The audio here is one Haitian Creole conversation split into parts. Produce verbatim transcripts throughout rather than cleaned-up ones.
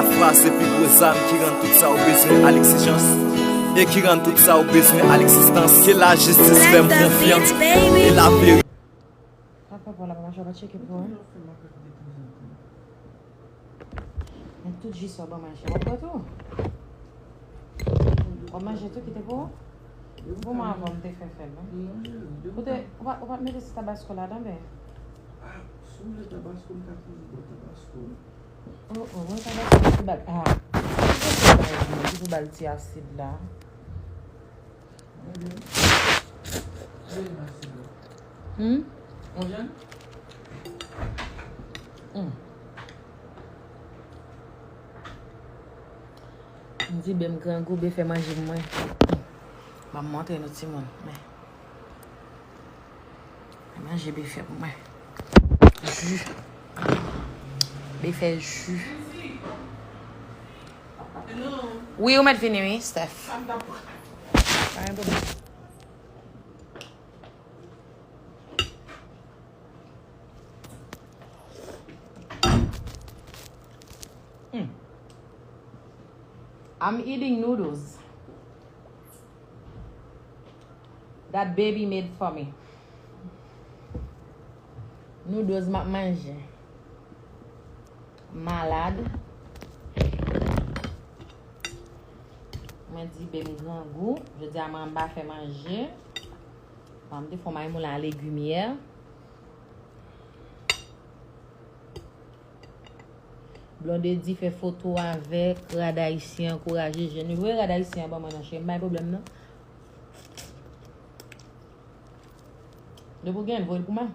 Fwa se pi gwo zam ki rann tout sa w bezwen a legzijans e ki rann tout sa w bezwen a legzistans. Ke lajistis fè m konfyans e laverite. Sa fè pou la pa mache, w pa tcheke pou ou. Men tout ji sa w ban manje, w ap bwè tou. W ap manje tou, kite pou ou. Pou mwen avan m te fè fè l, wi. Ou te, ou pa, ou pa t mete ti tabasko ladan, ben. Ah, si w vle tabasko, m ka toujou ba w tabasko. Oh, oh, mwen tabasko, ki pou ba l, ah. Ki pou ba l ti asid la. Hmm? Hmm. M di, ben, m grangou, ben fè manje mwen. M ap montre nou timoun. Men. Manje be fè pou mwen. Ji. Be fè ji. Wi, ou mèt vini, wi, Steph. Pa gen pwoblèm. Hmm. I'm eating noodles that baby made for me. Noodles m ap manje. Malad. Mwen di ben m grangou. Jodi a mwen anba fè manje. Bon, m te fè yon maymoula a legim yè. Blondedy fè foto avèk rad ayisyen, ankouraje jèn yo. Voye rad ayisyen an ban mwen non, cheri, m pa gen pwoblèm non. Depi w gen l, voye l pou mwen.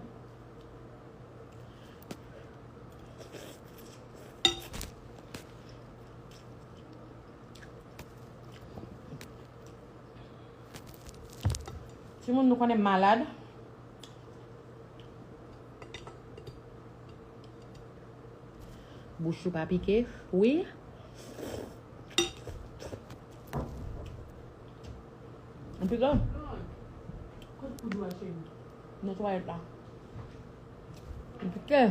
Timoun, nou konnen m malad. Bouch ou pa pike, wi. Ou pike? Kot poud ou a, cheri? Nan twalèt la. Ou pike?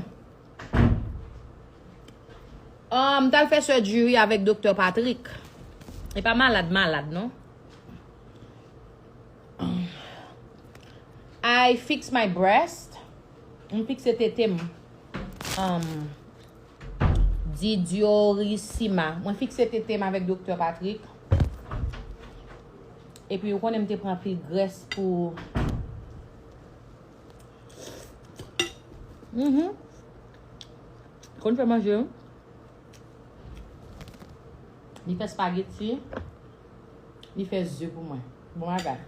Ah, m t al fè surgery avèk Doktè Patrick. E pa malad, malad, non. I fix my breast. M fikse tete m. Um, Didiorisima. Mwen fikse tete m avèk Doktè Patrick. Epi, ou konnen m te pran anpil grès pou. Mhm. Konn fè manje, wi. Li fè spageti. Li fè ze pou mwen. Bon bagay.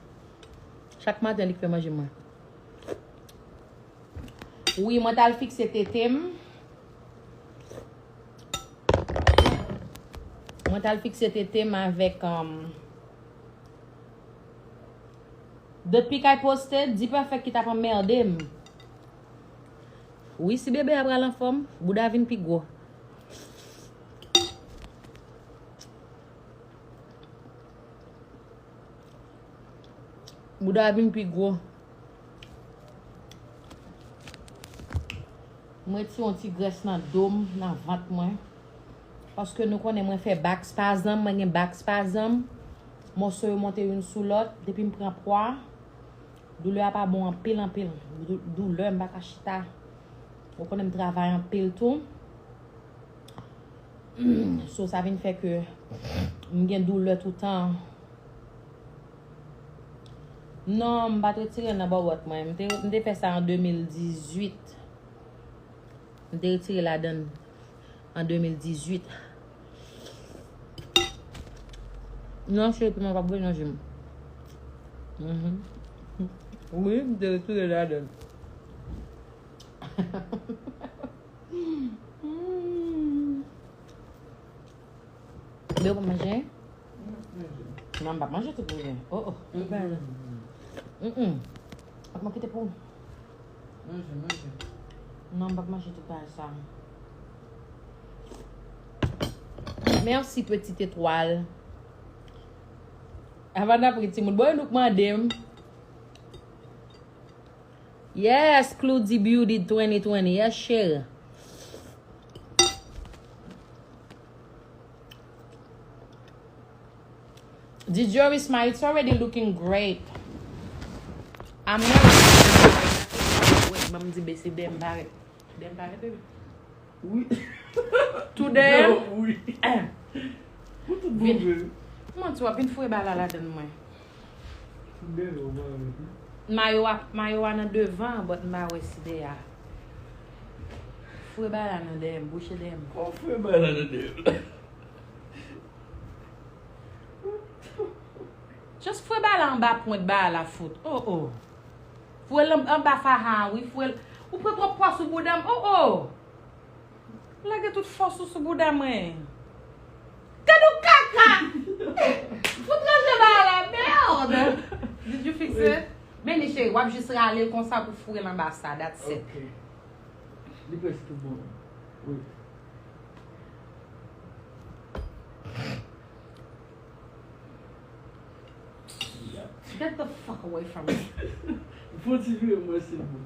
Chak maten, li k fè manje mwen. Wi, mwen t al fikse tete m. Mwen t al fikse tete m avèk, um, Depi k ay poste, D-Perfect ki t ap anmède m. Wi, si bebe a pral anfòm, bouda vin pi gwo. Bouda vin pi gwo. M retire yon ti grès nan do m, nan vant mwen. Paske nou konnen mwen fè back spasm, mwen gen back spasm. Mòso yo monte youn sou lòt. Depi m pran pwa, doulè a pa bon anpil, anpil. Dou-, doulè, m pa ka chita. Ou konnen m travay anpil tou. So, sa vin fè ke m gen doulè toutan. Non, m pa t retire nan bòbòt mwen. M te, m te fè sa an de mil dizuit. M te retire ladann an de mil dizuit. Non, cheri, piman p ap grenn nan je m. Mhm. Wi, m te retire ladann. Hmm. Bebe, w pa manje? Non, m p ap manje tout bebe. Oh, oh. Mm-mm. Ak mwen kite pou ou. Manje, manje. Non, m p ap manje tout bagay sa. Mèsi, Petite Etoile. Avan n ap ri, timoun. Bon, e nou k mande m. Yes, Cloudy Beauty twenty twenty. Yes, cheri. Di Jorisma, it's already looking great. I'm not. Wait, ban m di besi dèm parèt. Dèm parèt, baby. Wi. Today. Wi. Pou tout bon vre. Kòman ti w ap vin foure bala ladann mwen? Today, ou pa wè. Mayo a, mayo a nan devan, but m pa wè si dèyè a. Foure bala nan dèyè m, bouche dèyè m. Ou foure bala nan dèyè m. Just foure bala anba pwent bala fout. Oh, oh. Foure l anba faha, wi. Foure l. Ou pran twòp pwa sou bouda m. Oh, oh. Lage tout fòs ou sou bouda mwen. Gad yon kaka! Fout ranje bala, merde! Did you fix it? Meni cheri, w ap jis rale l konsa pou foure l anba sa, that's it. Ok. Li prèske bon. Wi. Get the fuck away from me. Fon ti vire mwen silvouplè.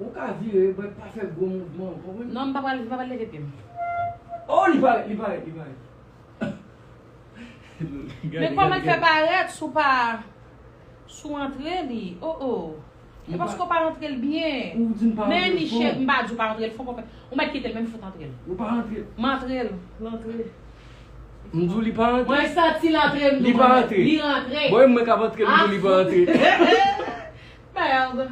Ou ka vire, men pa fè gwo mouvman, ou konprann? Non, m pa pral, m pa pral leve pye m. Oh, li parèt, li parèt, li parèt. Men kòman l fè parèt si w pa, si w antre li? Oh, oh. E paske w pa antre l byen. Ou di m pa antre l. Men li chè, m pa di w pa antre l, fò konprann. Ou mèt kite l, men m fout antre l. Ou pa antre l. M antre l, l antre. M di w li pa antre. Mwen santi l antre, m di Li w pa mwen. Antre. Li antre. Bon, e mwen k ap antre, m di w li pa antre. Merde.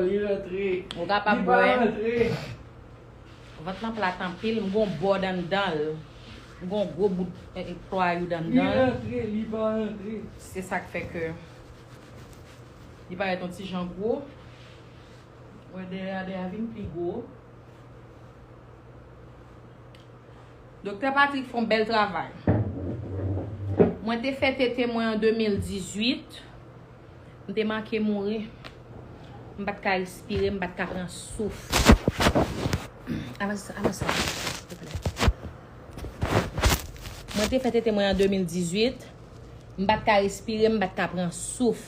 Li rantre. Ou kapab Li pa wè. Rantre. Vant lan plat anpil, m gon bòd anndan l. M gon gwo bout eh, eh, plwayoud Li anndan l. Rantre, li pa rantre. Se sa k fè ke li parèt yon ti jan gwo. Wè dèyè a, dèyè a vin pi gwo. Doktè Patrick fè yon bèl travay. Mwen te fè tete mwen an de mil dizuit. M te manke mouri. M pa t ka respire, m pa t ka pran souf. Avanse, avanse, silvouplè. Mwen te fè tete mwen an de mil dizuit. M pa t ka respire, m pa t ka pran souf.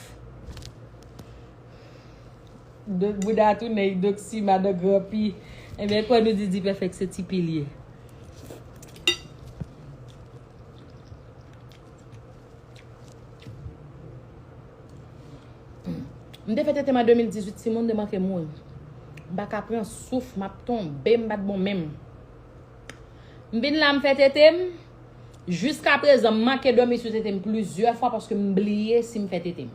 Donk, bouda tounen, donk, si madan granpi. Ebyen, kwè nou di Dipèfèk se ti pilye. M te fè tete m an de mil dizuit, timoun, m te manke mouri. M pa ka pran souf, m ap tonbe, m pa t bon menm. M vin la, m fè tete m. Jiskaprezan, m manke dòmi sou tete m plizyè fwa paske m bliye si m fè tete m.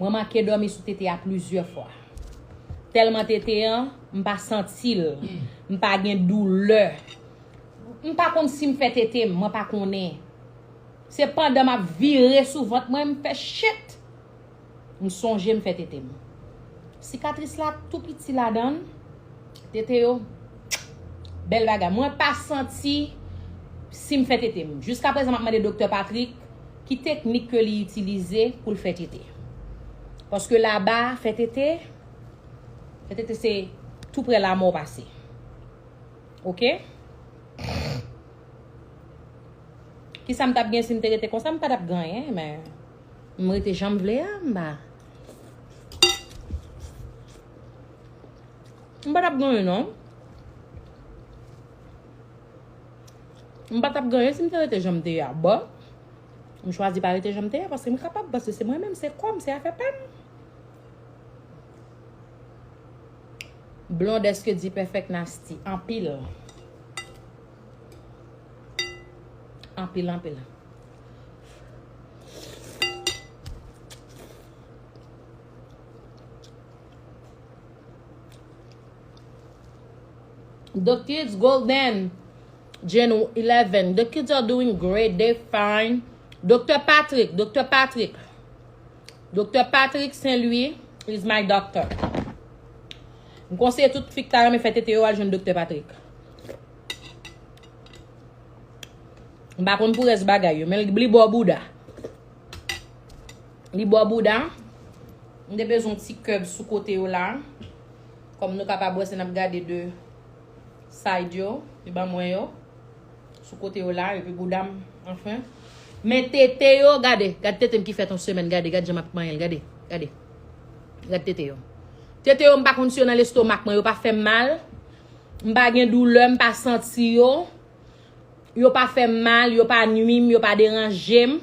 Mwen manke dòmi sou tete a plizyè fwa. Tèlman tete an, m pa santi l. M pa gen doulè. M pa konn si m fè tete m, mwen pa konnen. Se pandan m ap vire sou vant mwen, m fè shit. M sonje m fè tete m. Sikatris la tou piti ladan l. Tete yo, bèl bagay. Mwen pa santi si m fè tete m. Jiskaprezan, m ap mande Doktè Patrick ki teknik ke li itilize pou l fè tete. Paske laba, fè tete, fè tete se tou prè lamò pase. Oke? Kisa m t ap gen si m te rete konsa? M pa t ap gen anyen, men m rete jan m vle a, m pa. M pa t ap gen anyen, non. M pa t ap gen anyen si m te rete jan m te ye a. Bon, m chwazi pa rete jan m te ye a, paske m kapab, paske se mwen menm, se kò m, se afè pa m. Blonde, èske Dipèfèk nasty? Anpil. Anpil, anpil. The kids golden, Gen eleven. The kids are doing great. They fine. Doktè Patrick, Doktè Patrick. Doktè Patrick Saint Louis is my doctor. M konseye tout fi ki ta renmen fè tete yo al jwenn Doktè Patrick. M pa konn pou rès bagay yo, men li bò bouda. Li bò bouda. M te bezwen yon ti kèb sou kote yo la. Kòm nou kapab wè, se n ap gade de side yo, li ban mwen yo. Sou kote yo la, epi bouda m, anfen. Men tete yo, gade, gad tete m ki fèt yon semèn, gade, gad jan m ap manyen l, gade, gade. Gad tete yo. Tete yo, m pa konn si yo nan lestomak mwen, yo pa fè m mal. M pa gen doulè, m pa santi yo. Yo pa fè m mal, yo pa nwi m, yo pa deranje m.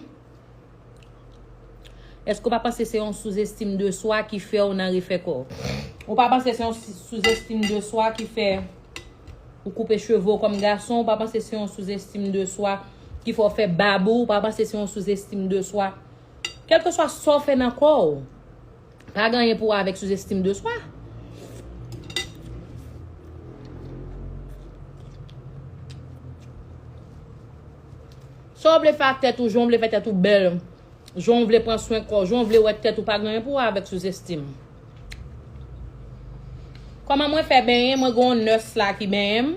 Èske w pa panse se yon souzestim de swa ki fè w nan refè kò w? Ou pa panse se yon si-, souzestim de swa ki fè ou koupe cheve w kòm gason? Ou pa panse se yon souzestim de swa ki fè w fè bab ou? Ou pa panse se yon souzestim de swa? Kèlkeswa sa w fè nan kò w, pa gen anyen pou wè avèk souzestim de swa. Sa w vle fè ak tèt ou, jan w vle fè tèt ou bèl, jan w vle pran swen kò w, jan w vle wè tèt ou, pa gen anyen pou wè avèk souzestim. Kòman mwen fè benyen? Mwen gen yon nès la ki benyen m.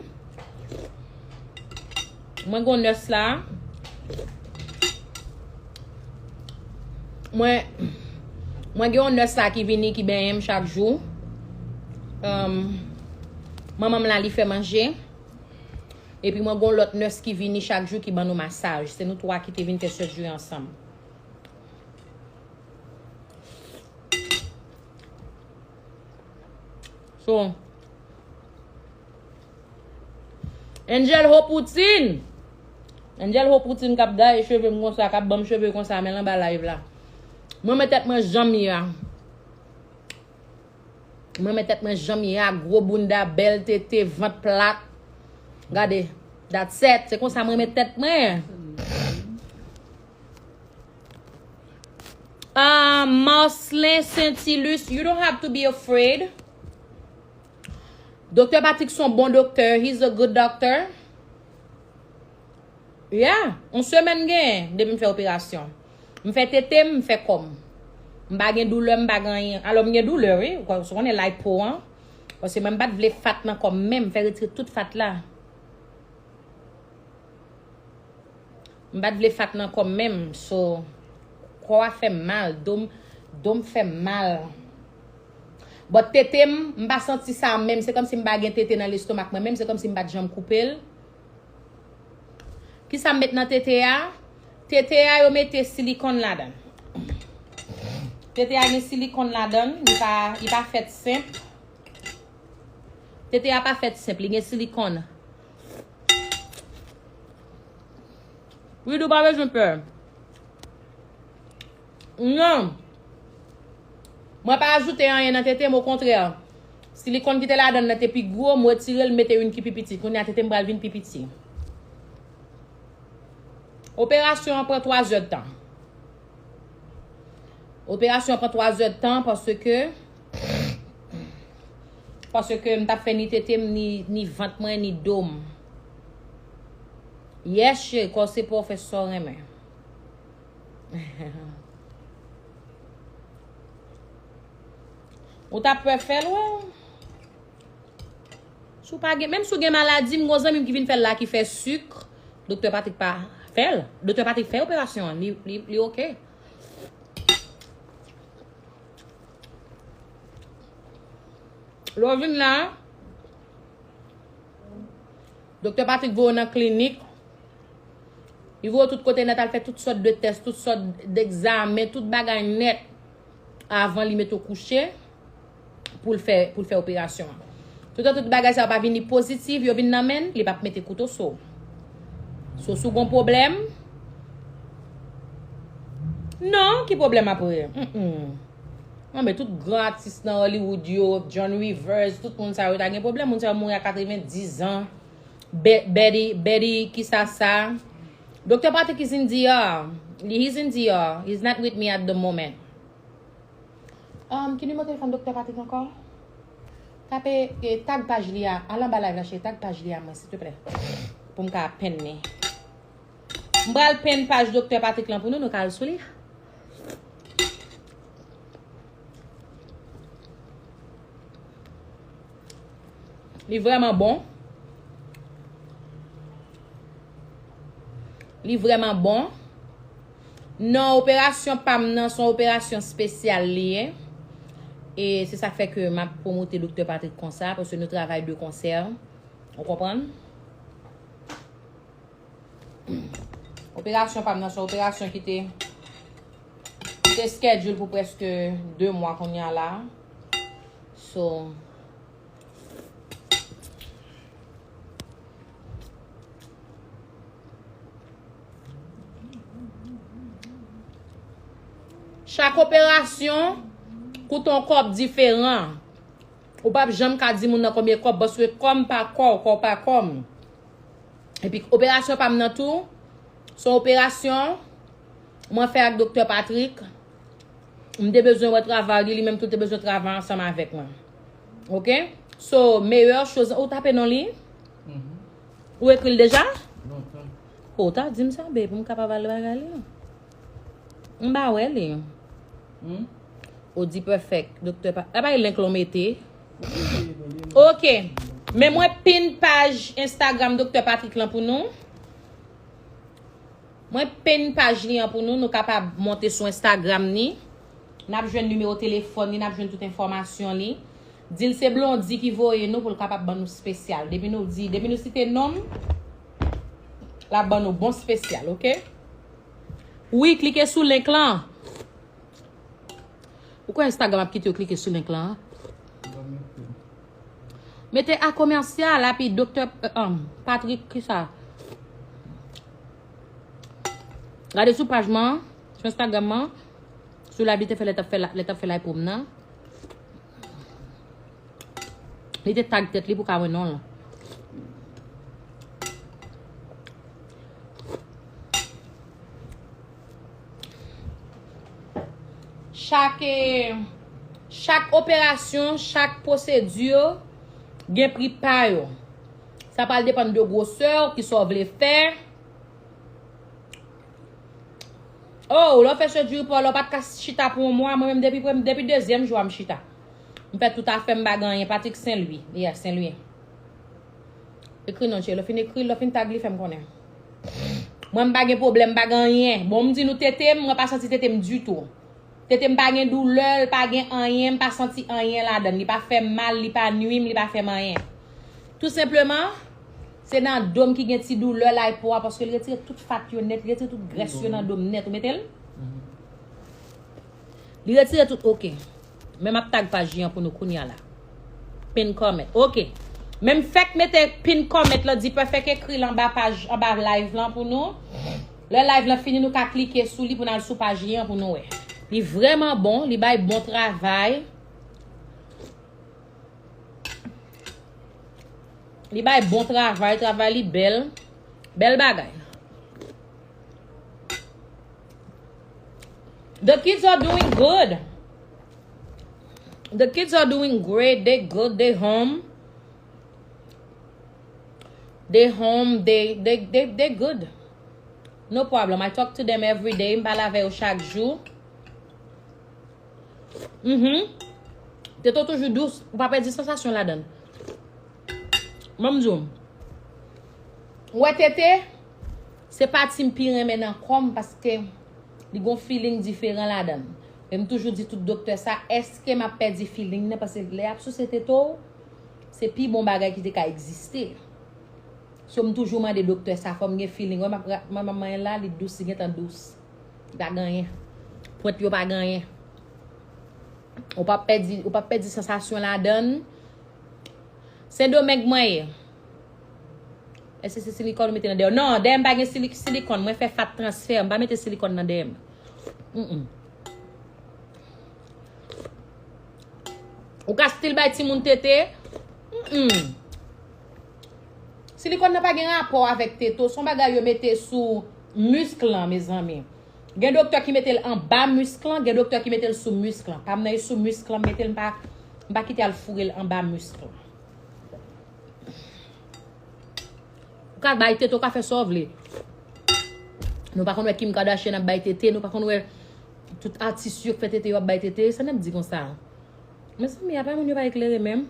Mwen gen yon nès la. Mwen, mwen gen yon nès la ki vini, ki benyen m chak jou. Um, manman m la, li fè manje. Epi mwen gen yon lòt nès ki vini chak jou, ki ban nou masaj. Se nou twa ki te vin fè sèjiri ansanm. So, Angel Ho Poutine. Angel Ho Poutine k ap gaye cheve m konsa, k ap ban m cheve konsa, men l anba live la. Mwen men tèt mwen jan m ye a. Mwen men tèt mwen jan m ye a, gwo bounda, bèl tete, vant plat. Gade, that's it. Se konsa mwen men tèt mwen. Ah, Marcelin Saintilus, you don't have to be afraid. Doktè Patrick se yon bon doktè. He's a good doctor. Yeah, yon semèn genyen depi m fè operasyon. M fè tete m, m fè kò m. M pa gen doulè, m pa gen anyen. Alò, m gen doulè, wi. Ou konnen lipo an. Paske mwen, m pa t vle fat nan kò m menm, m fè retire tout fat la. M pa t vle fat nan kò m menm, so, kò a fè m mal, do m, do m fè m mal. But tete m, m pa santi sa menm, se kòmsi m pa gen tete nan lestomak mwen menm, se kòmsi m pa t janm koupe l. Kisa m met nan tete a? Tete a, yo mete silikòn ladan l. Tete a gen silikòn ladan l, li pa, li pa fèt senp. Tete a pa fèt senp, li gen silikòn. Wi, nou pa bezwen pè. Non. Mwen pa ajoute anyen nan tete m, okontrè. Silikòn ki te ladan l nan te pi gwo, m retire l, m mete youn ki pi piti. Kounye a, tete m pral vin pi piti. Operasyon an pran twa zè d tan. Operasyon an pran twa zè d tan paske, paske m t ap fè ni tete m, ni, ni vant mwen, ni do m. Yes, cheri, kò se pa w fè sa w renmen. Ou t ap pè fè l, wè. Si w pa gen, menm si w gen maladi, m gon zanmi m ki vin fè l la ki fè sik, Doktè Patrick pa fè l. Doktè Patrick fè operasyon an, li, li, li oke. Lè w vin la, Doktè Patrick voye w nan klinik. Li voye w tout kote nèt, al fè tout sòt de tès, tout sòt degzamen, tout bagay nèt avan li mete w kouche pou l fè, pou l fè operasyon an. Toutan tout bagay sa yo pa vini pozitif, yo vin nan men l, li p ap mete kouto sou w. So, si w gon pwoblèm, non, ki pwoblèm apre? Mm-mm. Mwen, men tout gran atis nan Hollywood yo, John Rivers, tout moun sa yo ta gen pwoblèm. Moun sa yo mouri a katrevendiz an. Be-, Betty, Betty, kisa sa? Doktè Patrick is in D R. He's in D R. He's not with me at the moment. Um, ki nimewo telefòn Doktè Patrick ankò? Tape, eh, tag paj li a. Al anba live la, cheri. Tag paj li a mwen, silteplè. Pou m ka penn li. M pral penn paj Doktè Patrick lan pou nou, nou ka al sou li. Li vrèman bon. Li vrèman bon. Non, operasyon pa m nan, se yon operasyon espesyal li ye. E se sa k fè ke m ap pwomote Doktè Patrick konsa, paske nou travay de konsè. Ou konprann? Operasyon pa m nan, se yon operasyon ki te, ki te schedule pou prèske de mwa kounye a la. So, Chak operasyon koute yon kòb diferan. Ou p ap janm ka di moun nan konbyen kòb, paske kò m pa kò w, kò w pa kò m. Epi operasyon pa m nan tou, se yon operasyon mwen fè ak Doktè Patrick. M te bezwen wè travay li, li menm tou te bezwen travay ansanm avèk mwen. Oke? So, meilleure chose, ou tape non li? Ou ekri l deja? Lontan. Ou ta di m sa, babe, pou m kapab al bagay li. M pa wè li. Hmm? Odi Perfect, Doktè Pa-, apa e link lan w mete? Ok. Men mwen pin paj Instagram Doktè Patrick lan pou nou. Mwen pin paj li an pou nou, nou kapab monte sou Instagram ni. N ap jwenn nimewo telefòn li, n ap jwenn tout enfòmasyon li. Di l se Blondy ki voye nou pou l kapab ban nou spesyal. Depi nou di, depi nou site non m, l ap ban nou bon spesyal, ok? Wi, klike sou link lan. Ou kwè Instagram ap kite yo klike sou link lan? Mete a komèsyal, epi Doktè, eh, um, Patrick, kisa? Gade sou paj mwen, sou Instagram mwen, sou live li te fè lè t ap fè la-, lè t ap fè live pou m nan. Li te tag tèt li pou ka wè non l. Chak, eh, chak operasyon, chak pwosedi gen pri pa yo. Sa pral depann de gwosè w, kisa w vle fè. Oh, lè w fè sejou pa w, lè w pa t ka chita pou yon mwa, mwen menm depi premye, depi dezyèm jou a m chita. M fè tout afè m, m pa gen anyen, Patrick Saint Louis, yeah, Saint Louis. Ekri non, cheri, lè w fin ekri, lè w fin tag li, fè m konnen. Mwen m pa gen pwoblèm, m pa gen anyen. Bon, m di nou tete m, mwen pa santi tete m ditou. Tete m pa gen doulè, l pa gen anyen, m pa santi anyen ladan l. Li pa fè m mal, li pa nwi m, li pa fè m anyen. Tou senpleman, se nan do m ki gen ti doulè la e po a, paske l retire tout fat yo nèt, li retire tout grès yo nan do m nèt. Ou mete l? Li retire tout, ok. Men m ap tag paj li an pou nou kounye a la. Pin comment. Ok. Men m fèk mete pin comment lan, di Perfect ekri l anba paj, anba live lan pou nou. Lè live lan fini, nou ka klike sou li pou n al sou paj li an pou nou wè. Li vrèman bon, li bay bon travay. Li bay bon travay, travay li bèl. Bèl bagay. The kids are doing good. The kids are doing great. They good. They home. They home. They, they, they, they good. No problem. I talk to them every day. M pale avè yo chak jou. Mhm. Tete w toujou dous, ou pa pèdi sansasyon ladan l. Ban m di w. Ou wè tete, se pati m pi renmen nan kò m paske li gon feeling diferan ladan l. E m toujou di tout doktè sa, èske m ap pèdi feeling nan? Paske lè y ap souse tete w, se pi bon bagay ki te ka egziste. So, m toujou mande doktè sa, fò m gen feeling. Wè, m ap ra-, m ap manyen la, li dous, li gentan dous. Li pa gen anyen. Pwent yo pa gen anyen. Ou p ap pèdi, ou p ap pèdi sansasyon ladan l. Sendomeng mwen ye. Èske se silikòn ou mete nan dèyè? Non, dèyè m pa gen sili-, silikòn. Mwen fè fat transfè. M pa mete silikòn nan dèyè m. Mm-mm. Ou ka still bay timoun tete. Mm-mm. Silikòn nan pa gen rapò avèk tete w. Se yon bagay yo mete sou misk lan, mezanmi. Gen doktè ki mete l anba misk lan, gen doktè ki mete l sou misk lan. Pa m nan, e sou misk lan m mete l, m pa, m pa kite al foure l anba misk lan. Ou ka bay tete, ou ka fè sa w vle. Nou pa konn wè Kim Kardashian ap bay tete, nou pa konn wè tout atis yo k fè tete yo ap bay tete. Sa n ap di konsa? Mezanmi, apa moun yo pa eklere menm?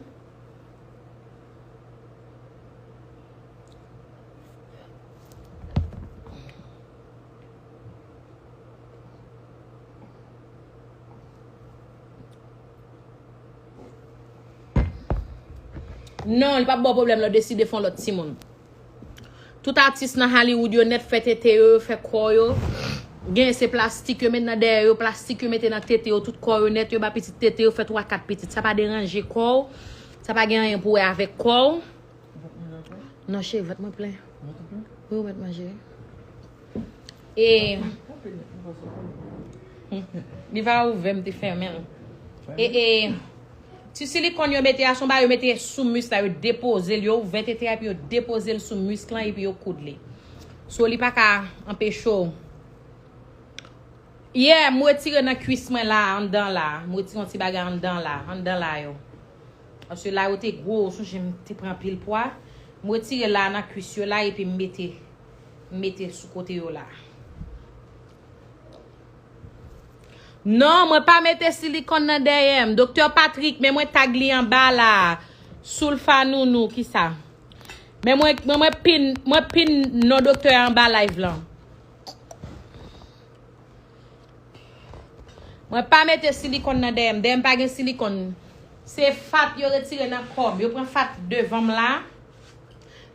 Non, li p ap ba w pwoblèm lè w deside fè yon lòt timoun. Tout atis nan Hollywood yo nèt fè tete yo, yo fè kò yo. Genyen se plastik yo met nan dèyè yo, plastik yo mete nan tete yo, tout kò yo nèt, yo ba pitit tete yo, fè twa kat pitit. Sa pa deranje kò w, sa pa gen anyen pou wè avèk kò w. Non, cheri, vant mwen plen. Wi, ou mèt manje. E Li pa ouvè, m te fèmen l. E, e, ti silikòn yo mete a, se yon bagay yo mete sou misk la, yo depoze l, yo ouvè tete a, epi yo depoze l sou misk lan, epi yo koud li. So, li pa ka anpeche w. Yeah, m retire nan kwis mwen la, anndan la. M retire yon ti bagay anndan la, anndan la yo. Paske la yo te gwo, ou sonje m te pran anpil pwa. M retire la nan kwis yo la, epi m mete, m mete sou kote yo la. Non, mwen pa mete silikòn nan dèyè m. Doktè Patrick, men mwen tag li anba la. Soulfa Nounou, kisa? Men mwen, mwen, mwen pin, mwen pin non doktè a anba live lan. Mwen pa mete silikòn nan dèyè m. Dèyè m pa gen silikòn. Se fat yo retire nan kò m. Yo pran fat devan m la.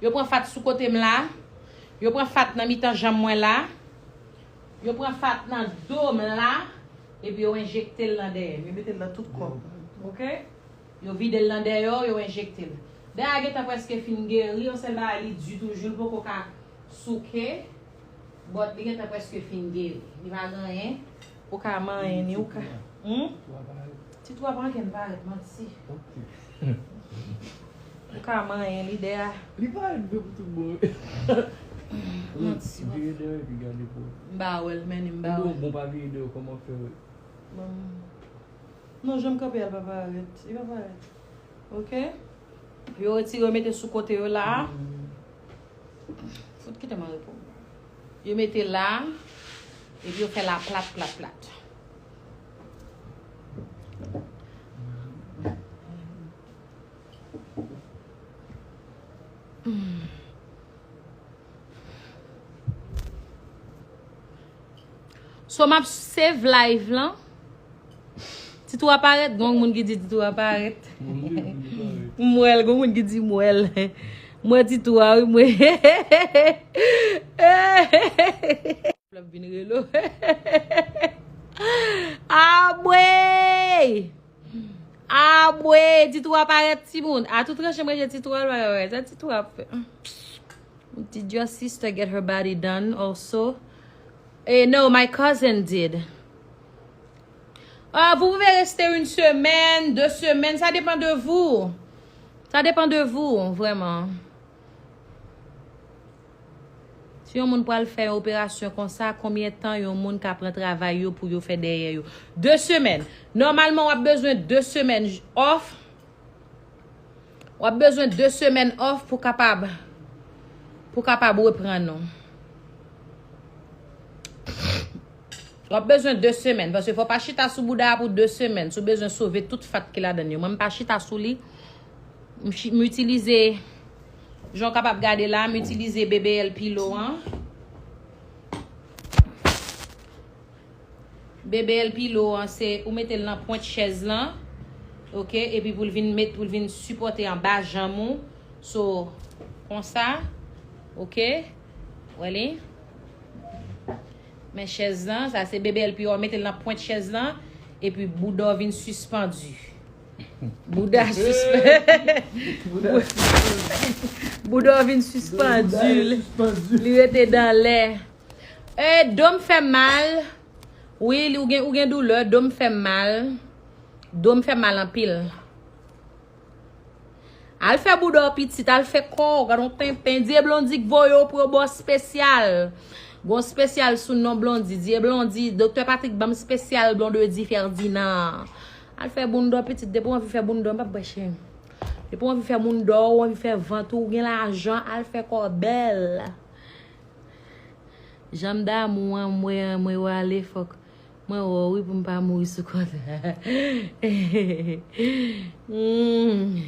Yo pran fat sou kote m la. Yo pran fat nan mitan janm mwen la. Yo pran fat nan do m la. Epi yo enjekte l nan dèyè m. Yo mete l nan tout kò m. Oke? Yo vide l nan dèyè w, yo enjekte l. Dèyè a gentan prèske fin geri, yon sèl bagay li di toujou, l poko ka souke, but li gentan prèske fin geri. Li pa gen anyen, ou ka manyen ni, ou ka. Hmm? Ti twa pa ankenn parèt, manti. Ou ka manyen li dèyè a. Li parèt vre pou tout bon. Manti, w ap. Vire dèyè epi gade pou. M pa wè l, men m pa wè l. Bon, pa vire dèyè, kòman fè wè? Bon. Non, jan m kanpe a, l pa parèt. Li pa parèt. Oke? Yo retire, yo mete sou kote yo la. Fout kite mwen reponn. Yo mete la. Epi yo fè la plat, plat, plat. So, m ap save live lan. Ti twa parèt, gon moun ki di ti twa parèt. M wè l, gon moun ki di m wè l. M wè ti twa, wi, m wè. L ap vin rele w. Abwe! Abwe! Ti twa parèt, timoun. A tout tranche, m rete ti twa, l pa wè. Sa ti twa ap fè. Did your sister get her body done also? Eh, no, my cousin did. Ah, vous pouvez rester une semaine, deux semaines, ça dépend de vous. Ça dépend de vous, vraiment. Si yon moun pral fè yon operasyon konsa, konbyen tan yon moun ka pran travay yo pou yo fè dèyè yo? De semèn. Nòmalman, w ap bezwen de semèn off. W ap bezwen de semèn off pou kapab, pou kapab reprann ou. W ap bezwen de semèn, paske fò w pa chita sou bouda a pou de semèn. Si w bezwen sove tout fat ki ladan l yo. Mwen, m pa chita sou li. M chi-, m itilize, jan w kapab gade la, m itilize B B L pillow an. B B L pillow an, se ou mete l nan pwent chèz lan, oke, epi pou l vin met, pou l vin sipòte anba janm ou. So, konsa, oke, wè li. Men chèz lan, sa se B B L pillow, ou mete l nan pwent chèz lan, epi bouda w vin sispann. Bouda sispann. Bouda sispann. Bouda w vin sispann. Bouda sispann. Li rete dan lè. E, do m fè mal. Wi, li, ou gen, ou gen doulè. Do m fè mal. Do m fè mal anpil. Al fè bouda w pitit, al fè kò w, gad on tenten. Dye Blondy k voye w pou yo ba w spesyal. Gon spesyal sou non Blondy. Dye Blondy, Doktè Patrick ban m spesyal Blondedy Ferdinand. Al fè bounda w pitit, depi w anvi fè bounda w, m p ap bwè cheri. Depi w anvi fè bounda w, w anvi fè vant ou, ou gen lajan, al fè kò w bèl. Jan m damou an, mwen, mwen wale, fòk mwen wè w wi pou m pa mouri sou kont. Hmm.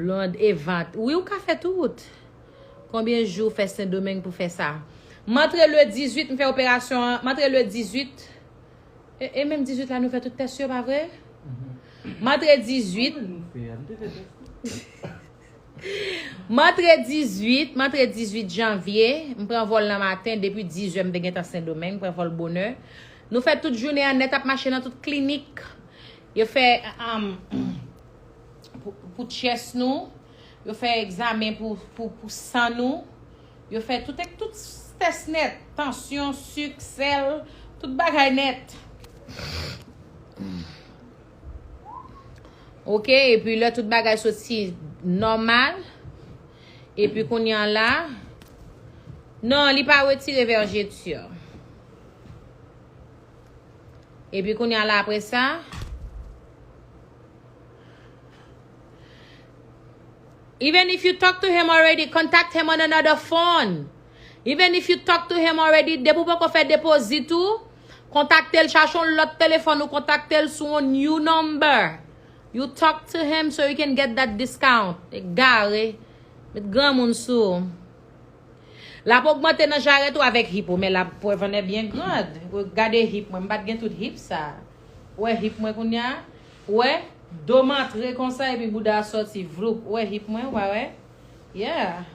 Blond e vant. Wi, ou ka fè tout. Konbyen jou w fè Sendomeng pou fè sa? M antre le dizuit, m fè operasyon an. M antre le dizuit. E, e menm dizuit la, nou fè tout tès yo, pa vre? M antre dizuit. M antre dizuit, m antre dizuit janvye. M pran vòl nan maten, depi diz è, m te gentan Sendomeng, m pran vòl bonè. Nou fè tout jounen an nèt ap mache nan tout klinik. Yo fè, um, pou, pou chest nou. Yo fè egzamen pou, pou, pou san nou. Yo fè tout, tout tès nèt. Tansyon, sik, sèl, Tout bagay nèt. Ok, epi lè tout bagay soti nòmal, epi kounye a la, non, li pa retire vèjeti. Epi kounye a la apre sa, even if you talk to him already, contact him on another phone. Even if you talk to him already, depi w poko fè depozit ou, kontakte l, chache yon lòt telefòn ou kontakte l sou yon new number. You talk to him so you can get that discount. Egare. Met granmoun sou ou. L ap ogmante nan jarèt ou avèk hip ou, men l ap pwevane byen grand. Ou gade hip mwen, m pa t gen tout hip sa. Ou wè hip mwen kounye a? Ou wè do m antre konsa epi bouda a sòti, vloup. Ou wè hip mwen, ou pa wè? Yeah.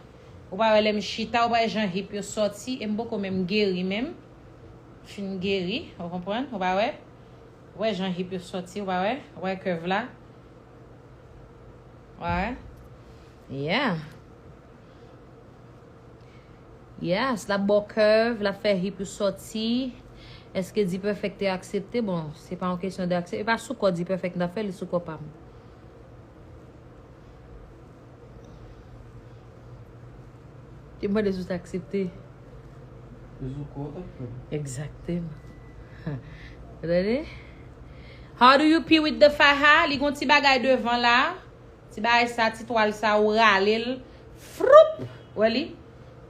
Ou pa wè lè m chita, ou pa wè jan hip yo sòti, e m poko menm geri menm. Fin geri, ou konprann? Ou pa wè? Ou wè jan hip yo sòti, ou pa wè? Ou wè curve la? Ou pa wè? Yeah. Yes, l ap ba w curve, l ap fè hip ou sòti. Èske D-Perfect te aksepte? Bon, se pa yon kesyon de aksepte. E pa sou kò D-Perfect m t ap fè, li sou kò pa m. Te mande si w t aksepte. Li sou kò w t ap fè. Egzakteman. Ou tande? How do you pee with the faja? Li gon ti bagay devan la. Ti bagay sa, ti twal sa, ou rale l, froup! Wè li?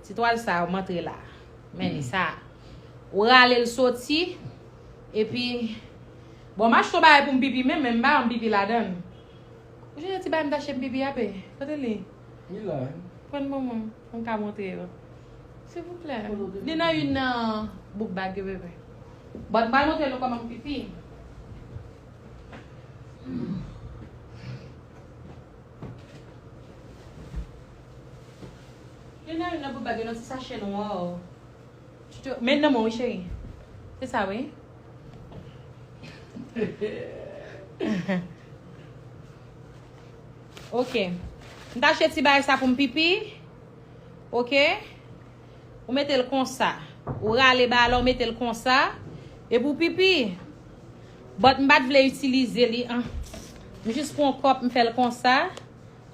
Ti twal sa, ou antre la. Men li sa. Ou rale l soti, epi, bon, m achte yon bagay pou m pipi menm, men m pa janm pipi ladan l. Ou chanje ti bagay m t achte m pipi a, pe? Kote li? Li la. Pran l ban mwen, pou m ka montre yo. Silvouplè. Li nan youn nan book bag yo, bebe. But m pral montre nou kòman m pipi. Li nan youn nan book bag yo, nan ti sachè nwa. Tuto-, men nan men w wi, cheri. Se sa, wi. Ok. M t achte ti bagay sa pou m pipi. Ok. Ou mete l konsa. Ou rale bagay la, ou mete l konsa. Epi w pipi. But m pa t vle itilize li, an. M jis pran yon kòp, m fè l konsa.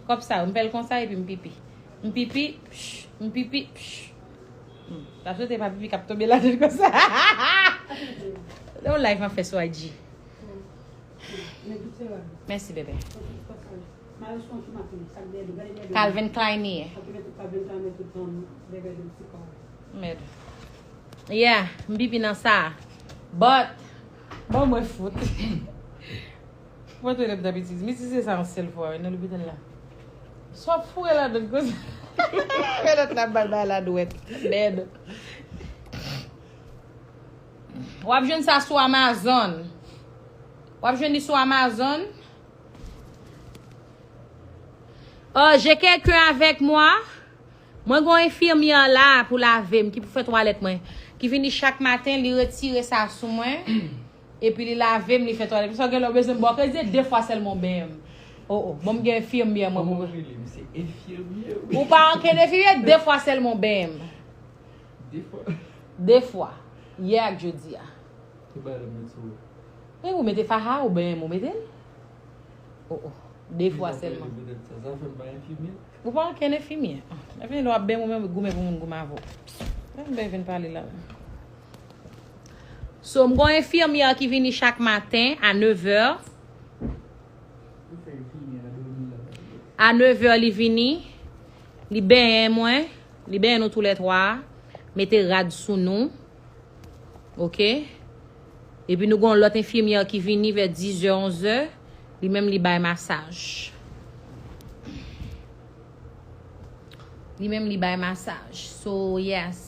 Kòb sa, m fè l konsa epi m pipi. M pipi, psh, m pipi, psh. Hmm, ta swete pa pipi k ap tonbe ladan konsa. Se yon live m ap fè sou I G. Mèsi, bebe. Calvin Klein ye. Mèd. Yeah, m pipi nan sa. But, bon, mwen fout. Mwen te lè m t ap itilize. M itilize sa yon sèl fwa, wi, nan lopital la. Sa w ap foure ladan l konsa. Lòt la ap ba l bay la dwèt. Dead. W ap jwenn sa sou Amazon. W ap jwenn li sou Amazon. Oh, j'ai quelqu'un avec moi. Mwen gen yon enfimyè la pou lave m, ki pou fè twalèt mwen. Ki vini chak maten, li retire sa sou mwen. Epi li lave m, li fè twalèt. Sa gen lè w bezwen m, bon, kredi de fwa sèlman w benyen m. Oh, oh. Bon, m gen enfimyè mwen pou. Kòman w rele m? Se enfimyè, wi. Ou pa ankenn enfimyè, de fwa sèlman w benyen m. De fwa? De fwa. Yè ak jodi a. Ou pa lè m met sou ou. E ou mete faja, ou benyen m, ou mete l? Oh, oh. De fwa sèlman. Sa, sa fè m pa enfimyè. Ou pa ankenn enfimyè. Enfimyè, lè w ap benyen m, ou menm goumen pou moun goumen avè w. Lè m benyen vin pale la. So, m gon enfimyè ki vini chak maten a nevè. A nevè li vini, li benyen mwen, li benyen nou toulètwa, mete rad sou nou. Ok? Epi nou gon lòt enfimyè ki vini vè dizè, onzè, li menm li bay masaj. Li menm li bay masaj. So, yes.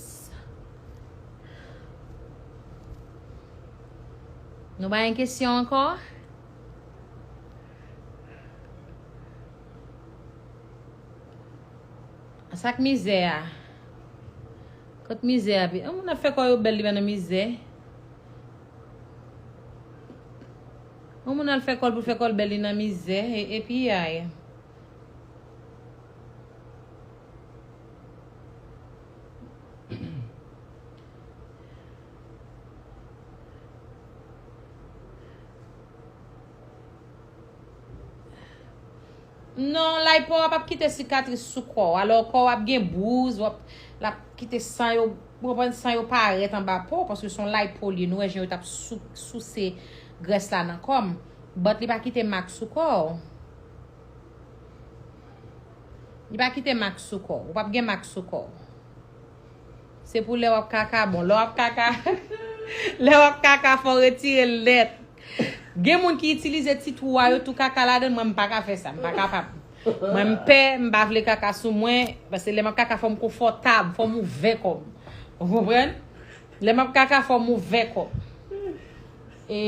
Nou pa gen kesyon ankò? Sa k mizè a? Kot mizè a pi? Yon moun ap fè kò yo bèl, li pa nan mizè. Yon moun al fè kò l pou fè kò l bèl, li nan mizè. E, epi ay. Ay. Non, lipo a p ap kite sikatris sou kò w. Alò, kò w ap gen bouz, w ap, l ap kite san yo, w konprann, san yo parèt anba po, paske se yon lipo li ye. Nou wè jan yo t ap sou, souse grès la nan kò m. But li pa kite mak sou kò w. Li pa kite mak sou kò w. Ou p ap gen mak sou kò w. Se pou lè w ap kaka bon. Lè w ap kaka, lè w ap kaka, fò w retire l nèt. Gen moun ki itilize ti twou a, yo tou kaka ladan l, mwen m pa ka fè sa, m pa kapab. Mwen m pè, m pa vle kaka sou mwen, paske lè m ap kaka fò m konfòtab, fò m ouvè kò m. Ou konprann? Lè m ap kaka fò m ouvè kò m. E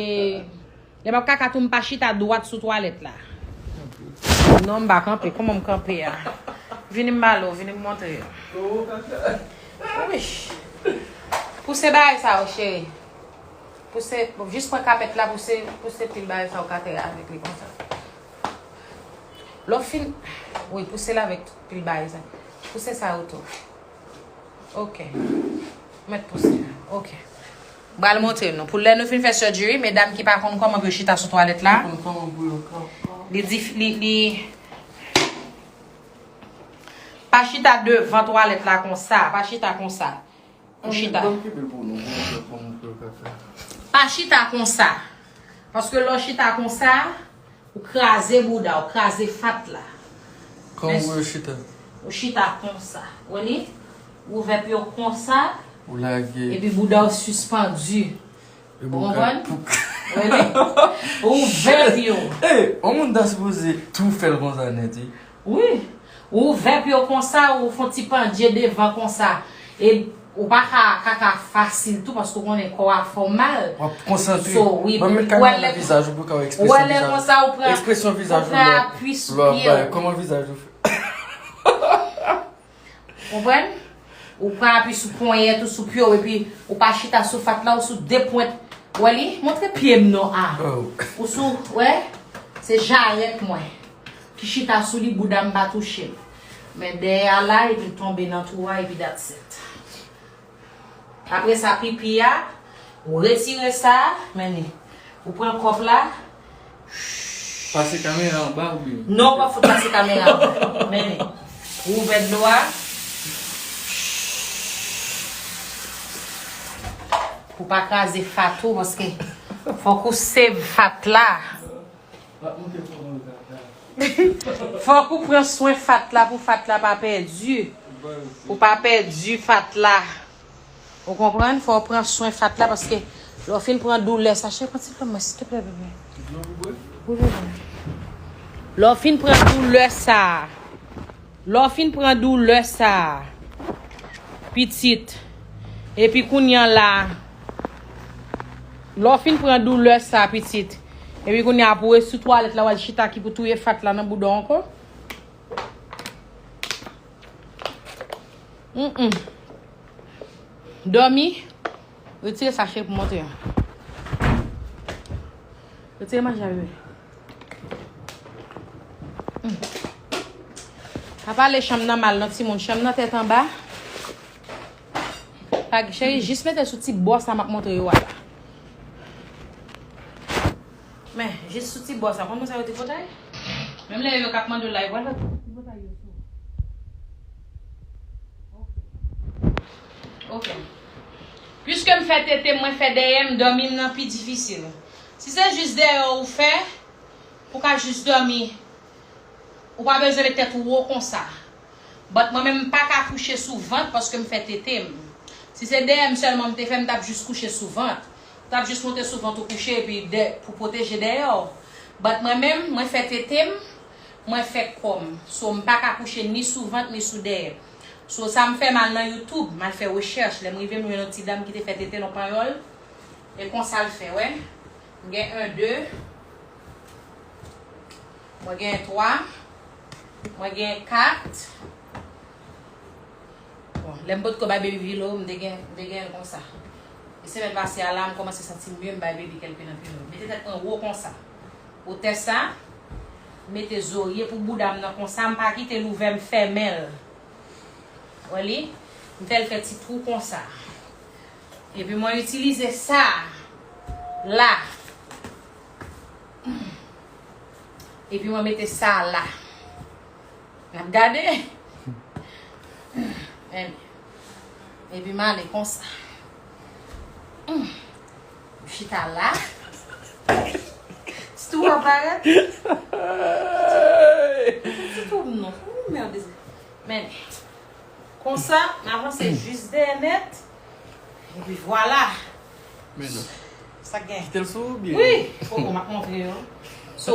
lè m ap kaka tou, m pa chita dwat sou twalèt la. Non, m pa kanpe. Kòman m kanpe a? Vini m ba l ou, vini m montre yo. Wi. Pouse bagay sa yo, cheri. Pouse, jis pran kapèt la, pouse, pouse pil bagay sa yo k atè avèk li konsa. Lè w fin, wi, pouse l avèk tout pil bagay sa. Pouse sa yo tou. Ok. Mèt pouse. Ok. M pral montre nou. Pou lè nou fin fè surgery, medam ki pa konn kòman pou yo chita sou twalèt la, Konn kòman pou yo kanpe. Li di, li, li, pa chita devan twalèt la konsa. Pa chita konsa. Ou chita. Ban m kenbe l pou nou, pou nou fè kòman pou yo ka fè. Pa chita konsa. Paske lè w chita konsa, ou kraze bouda, ou kraze fat la. Kòman pou yo chita? Ou chita konsa. Ou li? Ou ouvè pye w konsa. Ou lage. Epi bouda w sispandi. Ou konprann? Ou li? Ou ouvè pye w. Ey, yon moun ta sipoze tou fè l konsa nèt, wi. Wi. Ou ouvè pye w konsa, ou fè yon ti pandye devan konsa. E ou pa ka kaka fasil tou, paske ou konnen kò a fè w mal. W ap konsantre. So, wi, ban m met kamera nan vizaj ou pou w ka wè ekspresyon vizaj ou. Ou wè lè konsa, ou pran, ekspresyon vizaj ou pran apui sou pye w. Kòman vizaj ou fè? Konprann? Ou pran apui sou ponyèt ou, sou pye w, epi ou pa chita sou fat la, ou sou de pwent. Wè li? Montre pye m non a. Ou sou, wè? Se jarèt mwen ki chita sou li, bouda m pa touche l. Men dèyè a la, epi l tonbe nan twou a, epi that's it. Apre sa, pipi a, ou retire sa, men li. Ou pran kòp la. Pase kamera anba oubyen? Non, ou pa fout pase kamera anba. Men li. Ou ouvè dlo a. Pou pa kraze fat ou, paske fòk ou save fat la. Fòk ou pran swen fat la pou fat la pa pèdi. Pou pa pèdi fat la. Ou konprann? Fò w pran swen fat la paske lè w fin pran doulè sa, cheri, pran ti dlo mwen, silteplè, bebe. Wi, bebe. Lè w fin pran doulè sa, lè w fin pran doulè sa, pitit, epi kounye a la, lè w fin pran doulè sa, pitit, epi kounye a pou w sou twalèt la, w al chita ki pou touye fat la nan bouda w ankò. Mm, mm. Dòmi. Retire sa, cheri, pou montre yo. Retire manje a, bebe. Mm. Pa pale chanm nan mal non, timoun. Chanm nan tèt anba. Pa, cheri, jis mete sou ti bò sa m ap montre yo a la. Men, jis sou ti bò sa. Konn moun sa yo tripotay? Menm lè yo k ap mande w la, yo pral fè tripotay yo sou ou. Ok. Piske m fè tete m, mwen fè dèyè m, dòmi m nan pi difisil. Si se jis dèyè w ou fè, pou w ka jis dòmi, ou pa bezwen met tèt ou wo konsa. But mwen menm, m pa ka kouche sou vant paske m fè tete m. Si se dèyè m sèlman m te fè, m t ap jis kouche sou vant. Ou t ap jis monte sou vant ou kouche epi dè, pou pwoteje dèyè w. But mwen menm, mwen fè tete m, mwen fè kò m. So, m pa ka kouche ni sou vant, ni sou dèyè. So, sa m fè, m al nan YouTube, m al fè rechèch. Lè m rive, m jwenn yon ti dam ki te fè tete l, yon panyòl. E konsa l fè, wè. M gen en, de. Mwen gen twa. Mwen gen kat. Bon, lè m potko bay baby pillow, m te gen, m te gen l konsa. E semèn pase a la, m kòmanse santi m mye, m bay baby kèlke nan pillow. Mete tèt mwen wo konsa. Wotè sa, m mete zorye pou bouda m nan konsa, m pa kite l ouvè, m fèmen l. Wè li? M fè l fè ti twou konsa. Epi mwen itilize sa la. Epi mwen mete sa la. N ap gade. Men, epi m ale konsa. Hmm. M chita la. Ti tou ap parèt. Ti tou m non. Ou mède. Men, konsa, m avanse jis dèyè nèt. Epi vwala. Men non. Sa k gen? Kite l sou ou byen? Wi. Poko, m ap montre yo. So,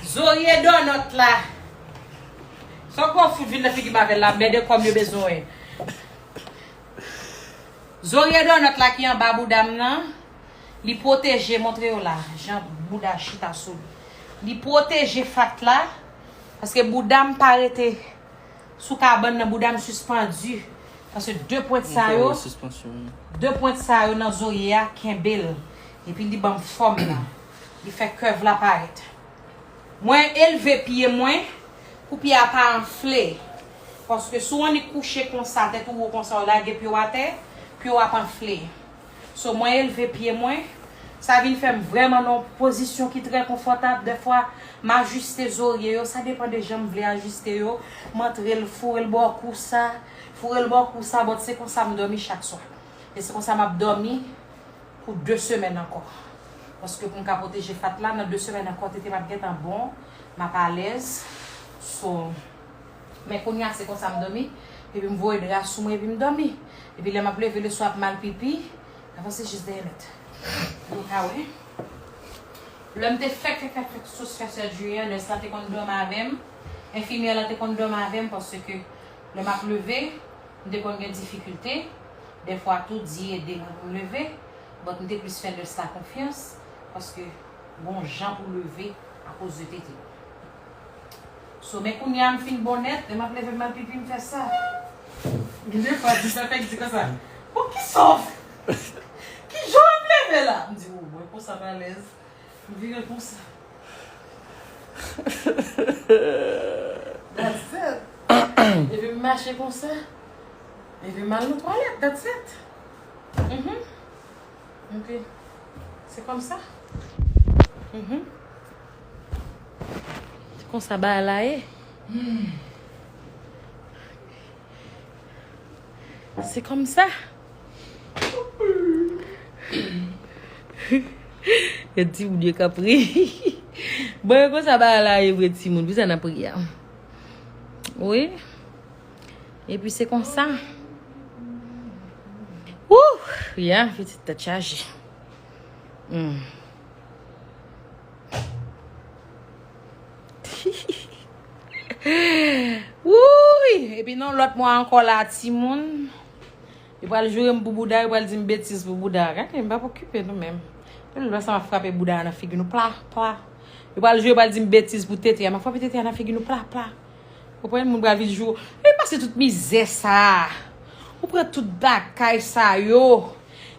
zorye donòt la. Sa w kwè w fout vin nan figi m avè l la, mède kòm yo bezwen. Zorye donòt la ki anba bouda m nan, li pwoteje, montre yo la, jan bouda chita sou li. Li pwoteje fat la, paske bouda m pa rete sou kabann nan, bouda m sispandi. Paske de pwent sa yo, de pwent sa yo nan zorye a kenbe l. Epi li ban m fòm nan. Li fè kèv la parèt. Mwen elve pye mwen pou pye a pa anfle. Paske si w annik kouche konsa, tèt ou wo konsa, w lage pye w atè, pye w ap anfle. So, mwen elve pye mwen. Sa vin fè m vrèman nan yon pozisyon ki trè konfòtab. Dèfwa, m ajiste zorye yo. Sa depann de jan m vle ajiste yo. M antre l, foure l bò kou sa. Foure l bò kou sa, but se konsa m dòmi chak swa. E se konsa m ap dòmi pou de semèn ankò. Paske pou m ka pwoteje fat la, nan de semèn ankò, tete m ap gentan bon, m ap alèz. So, men kounye a se konsa m dòmi, epi m voye dra sou mwen, epi m dòmi. Epi lè m ap leve leswa ap mal pipi, avanse jis dèyè nèt. Ou ka wè. Lè m te fèk, fèk, fèk, fèk sou fè surgery an, nès la te konn dòmi avè m, enfimyè la te konn dòmi avè m, paske lè m ap leve, m te konn gen difikilte. Dèfwa tou, di ede mwen pou m leve, but m te plis fè nès la konfyans, paske gon jan pou leve akoz de tete. So, men kounye a m fin bon nèt, lè m ap leve m al pipi, m fè sa. Gen de fwa, di sa fèk di konsa, "Bon, ki sa w fè? Ki jan w ap leve la?" M di, "O, bon, e konsa m alèz." M vire konsa. That's it. Epi m mache konsa. Epi m al nan twalèt. That's it. Mhm. Ok. Se konsa. Mhm. Se konsa bagay la ye. Se konsa. Yo di moun yo k ap ri. Bon, e konsa bagay la ye vre, timoun. Poukisa n ap ri a? Wi. Epi se konsa. Wouh! Ya, pitit tèt chaje. Hmm. Wouy! Epi nan lòt mwa ankò la, timoun. Yo pral joure m pou bouda, yo pral di m betiz pou bouda. Gade, m p ap okipe nou menm. Lè sa m ap frape bouda a nan figi nou, pla, pla. Yo pral joure, yo pral di m betiz pou tete a. M ap frape tete a nan figi nou, pla, pla. Konprann? Moun pral vin jou. E pase tout mizè sa. Ou pran tout bagay sa yo.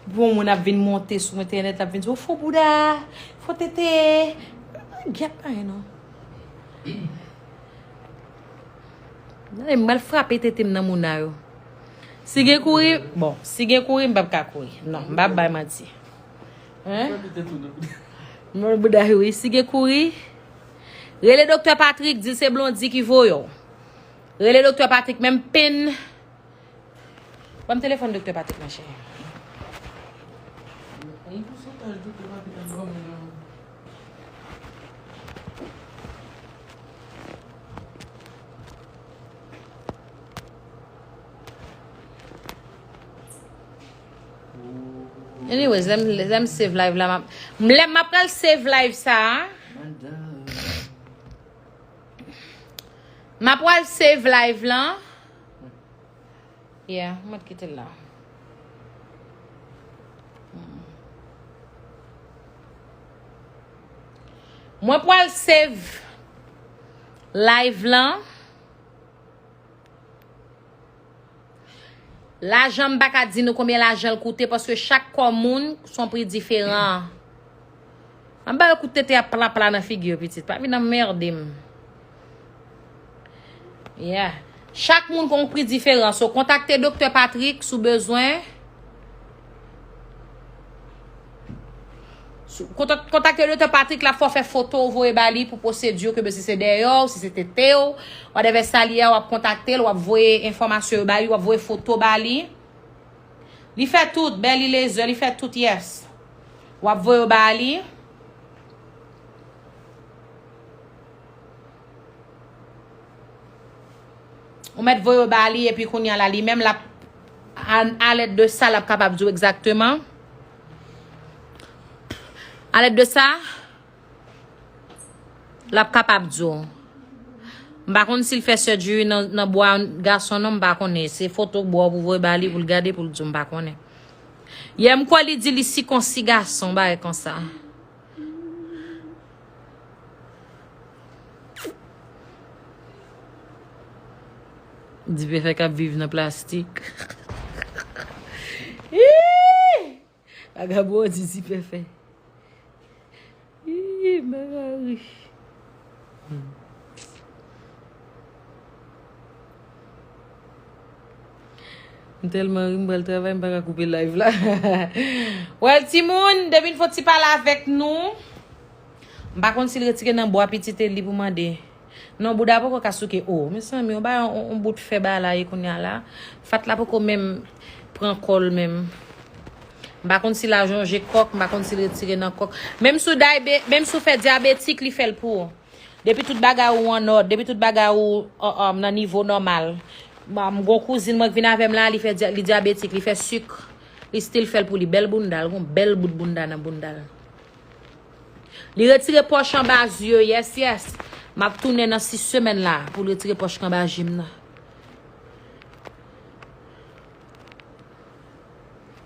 Epi yon moun ap vin monte sou entènèt, ap vin di, "O, fo bouda, fo tete." Gyèt anyen non. Gade, m pral frape tete m nan moun a yo. Si gen kouri, bon, si gen kouri, m p ap ka kouri. Non, m p ap bay manti. Hein? Mwen bouda wi, si gen kouri, rele Doktè Patrick, di l se Blondy ki voye w. Rele Doktè Patrick, menm pen. Ban m telefòn Doktè Patrick, monchè. Yon pousantaj Doktè Patrick ap ba mwen nan. Anyways, lè m, lè m save live la, m ap, lè m ap pral save live sa a. M ap pral save live lan. Yeah, mwen kite l la. Mwen pral save live lan. Lajan, m pa ka di nou konbyen lajan l koute, paske chak kò moun se yon pri diferan. Anba yo kout tete ap pla pla nan figi yo, pitit. Pa vin anmède m. Yeah. Chak moun gon pri diferan. So, kontakte Doktè Patrick si w bezwen. Kontak-, kontakte Doktè Patrick, l ap fè w fè foto, w voye ba li pou pwosedi ke, si se dèyè w, si se tete w, whatever sa li ye, w ap kontakte l, w ap voye enfòmasyon yo ba li, w ap voye foto ba li. Li fè tout, bèl li lezè, li fè tout, yes. W ap voye yo ba li. Ou mèt voye yo ba li, epi kounye a la, li menm, l ap, a, alèd de sa, l ap kapab di w egzakteman. Alèd de sa, l ap kapab di w. M pa konn si l fè surgery nan, nan bwa gason non, m pa konnen. Se foto bwa w pou voye ba li pou l gade, pou l di w, m pa konnen. Yè, m kwè li di li sikonsi gason, bagay konsa. Dipèfè k ap viv nan plastik. Ih! Vagabon di Dipèfè. Ih, Mari. M tèlman ri, m pral travay, m pa ka koupe live la. Well, timoun, depi n fè yon ti pale avèk nou. M pa konn si l retire nan bwa pitit li pou mande. Non, bouda poko ka souke. O, mezanmi, yon bagay, yon, yon bout fè ba la ye kounye a la. Fat la poko menm pran kò l menm. M pa konn si l ajonje kòk, m pa konn si l retire nan kòk. Menm si w daybe-, menm si w fè dyabetik, li fè l pou ou. Depi tout bagay ou an nòd, depi tout bagay ou, o, o, nan nivo nòmal. M gon kouzin mwen k vin avè m la, li fè dya-, li dyabetik, li fè sik. Li still fè l pou li. Bèl bounda, l gon bèl bout bounda nan bounda l. Li retire pòch anba zye, yes, yes. M ap tounen nan sis semèn la pou l retire pòch k anba je m nan.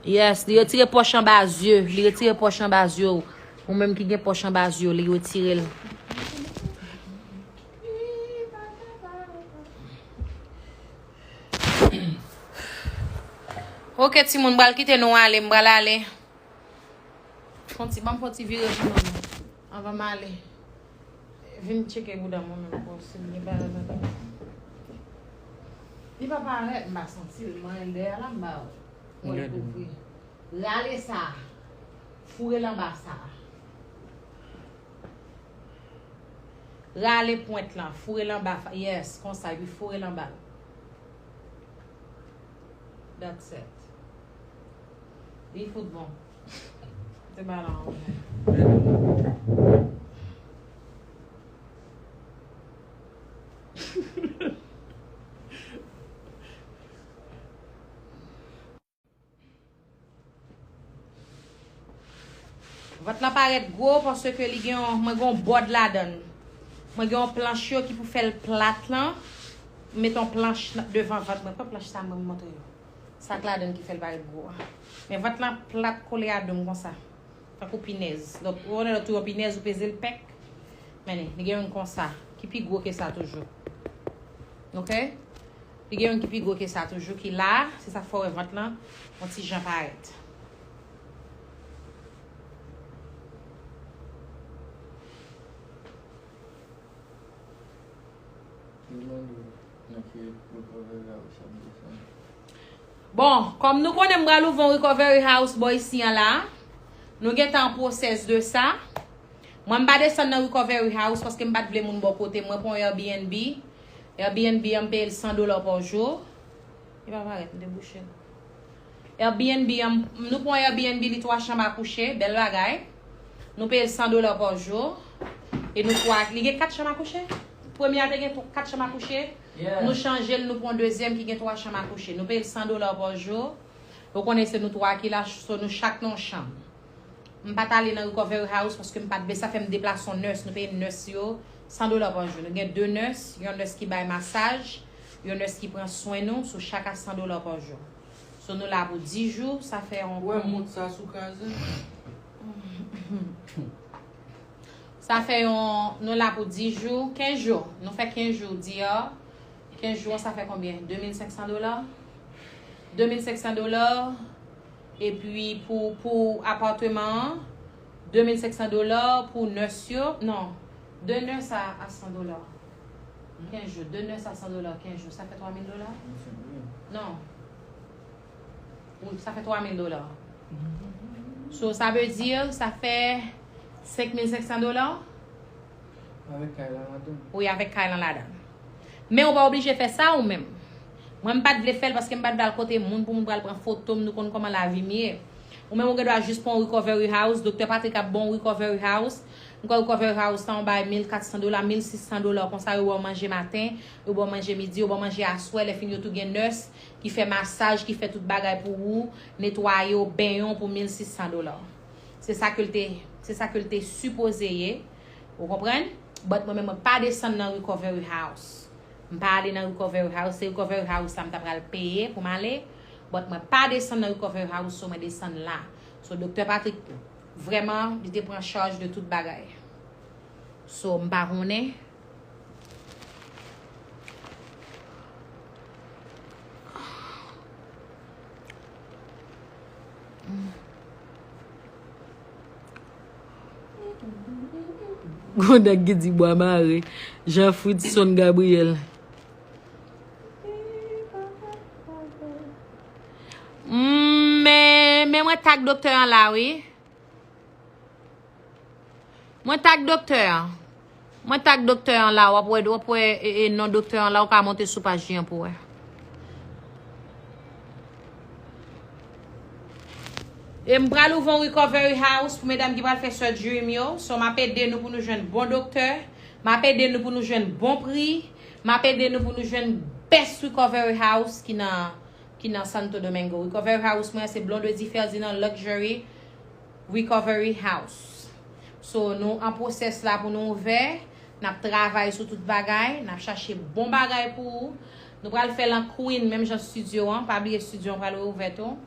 Yes, li retire pòch anba zye, li retire pòch anba zye w. Ou menm ki gen pòch anba zye w, li retire l. Ok, timoun, m pral kite nou ale, m pral ale. Fon ti, ban m fon ti vire pou nou anvan m ale. Vin tcheke bouda mwen menm pou si l gen bagay ladan. Li pa parèt, m pa santi l, mwen dèyè la m ba ou. Mwen kouvri. Rale sa. Foure l anba sa. Rale pwent lan, foure l anba, yes, konsa, epi foure l anba. That's it. Li fout bon. Se pa la. Vant lan parèt gwo paske li gen yon, mwen gen yon bòd ladan l. Mwen gen yon planch yo ki pou fè l plat lan. M met yon planch nan, devan vant mwen. Pran planch sa mwen montre yo. Sa k ladan l ki fè l parèt gwo a. Men vant lan plat kole a do m konsa. Tankou pinèz. Donk, ou konnen lè w touye yon pinèz, ou peze l pèk. Men li, li gen youn konsa, ki pi gwo ke sa toujou. Ok? Li gen youn ki pi gwo ke sa toujou, ki la, se sa k fè w wè vant lan, yon ti jan parèt. Yo mande w nan ki recovery house w ap desann. Bon, kòm nou konnen m pral ouvè yon recovery house bò isi an la, nou gentan an pwosès de sa. Mwen m pa desann nan recovery house paske m pa t vle moun bò kote m. Mwen pran yon Airbnb. Airbnb an m peye l san dola pa jou. Li pa parèt, m te bouche l. Airbnb an, nou pran Airbnb, li twa chanm a kouche, bèl bagay. Nou peye l san dola pa jou. E nou twa, li gen kat chanm a kouche? Premye a te gen tw-, kat chanm a kouche. Nou chanje l, nou pran dezyèm ki gen twa chanm a kouche. Nou peye l san dola pa jou. Ou konnen se nou twa ki la, so nou chak nan yon chanm. M pa t ale nan recovery house paske m pa t vle, sa fè m deplase yon nurse. Nou peye nurse yo san dola pa jou. Nou gen de nurse, yon nurse ki bay masaj, yon nurse ki pran swen nou, so chak a san dola pa jou. So nou la pou dis jou, sa fè yon... Ou wè mont sa sou kraze? Sa fè yon, nou la pou dis jou, kenz jou. Nou fè kenz jou, di a. Kenz jou an, sa fè konbyen? De mil senk san dola. De mil senk san dola. Epi pou, pou apatman an, de mil senk san dola, pou nurse yo, non, de nurse a, a san dola. Kenz jou, de nurse a san dola, kenz jou, sa fè twa mil dola? Non. Wi, sa fè twa mil dola. So, sa vle di, sa fè Senk mil senk san dola? Avèk kay la ladan. Wi, avèk kay lan ladan. Men ou pa oblije fè sa ou menm. Mwen, m pa t vle fè l paske m pa t vle al kote moun pou moun pral pran foto m, nou konn kòman lavi m ye. Ou menm ou gen dwa jis pran yon recovery house, Doktè Patrick ap ba w recovery house. M kwè recovery house la, ou bay mil kat san dola, mil sis san dola, konsa yo ba w manje maten, yo ba w manje midi, yo ba w manje aswè, lè fini yo tou gen nurse ki fè masaj, ki fè tout bagay pou ou, netwaye w, benyen w pou mil sis san dola. Se sa ke l te, se sa ke l te sipoze ye. Ou konprann? But mwen menm, mwen pa desann nan recovery house. M pa ale nan recovery house. Se recovery house la m ta pral peye pou m ale. But mwen pa desann nan recovery house, so mwen desann la. So, Doktè Patrick, vrèman, li te pran chaj de tout bagay. So, m pa konnen. Gon nèg ki di bwa mare, Jean Fridson Gabriel. Mm, men, men mwen tag doktè an la, wi. Mwen tag doktè an. Mwen tag doktè an la, w ap wè, w ap wè, e, e, non doktè an la, ou ka monte sou paj li an pou wè. E m pral ouvè yon recovery house pou medam ki pral fè surgery m yo. So, m ap ede nou pou nou jwenn bon doktè. M ap ede nou pou nou jwenn bon pri. M ap ede nou pou nou jwenn best recovery house ki nan, ki nan Santo Domingo. Recovery house mwen se Blondedy Ferdinand Luxury Recovery House. So, nou an pwosès la pou nou ouvè. N ap travay sou tout bagay. N ap chache bon bagay pou ou. Nou pral fè l an Queen, menm jan studio an. Pa bliye studio an pral reouvè tou.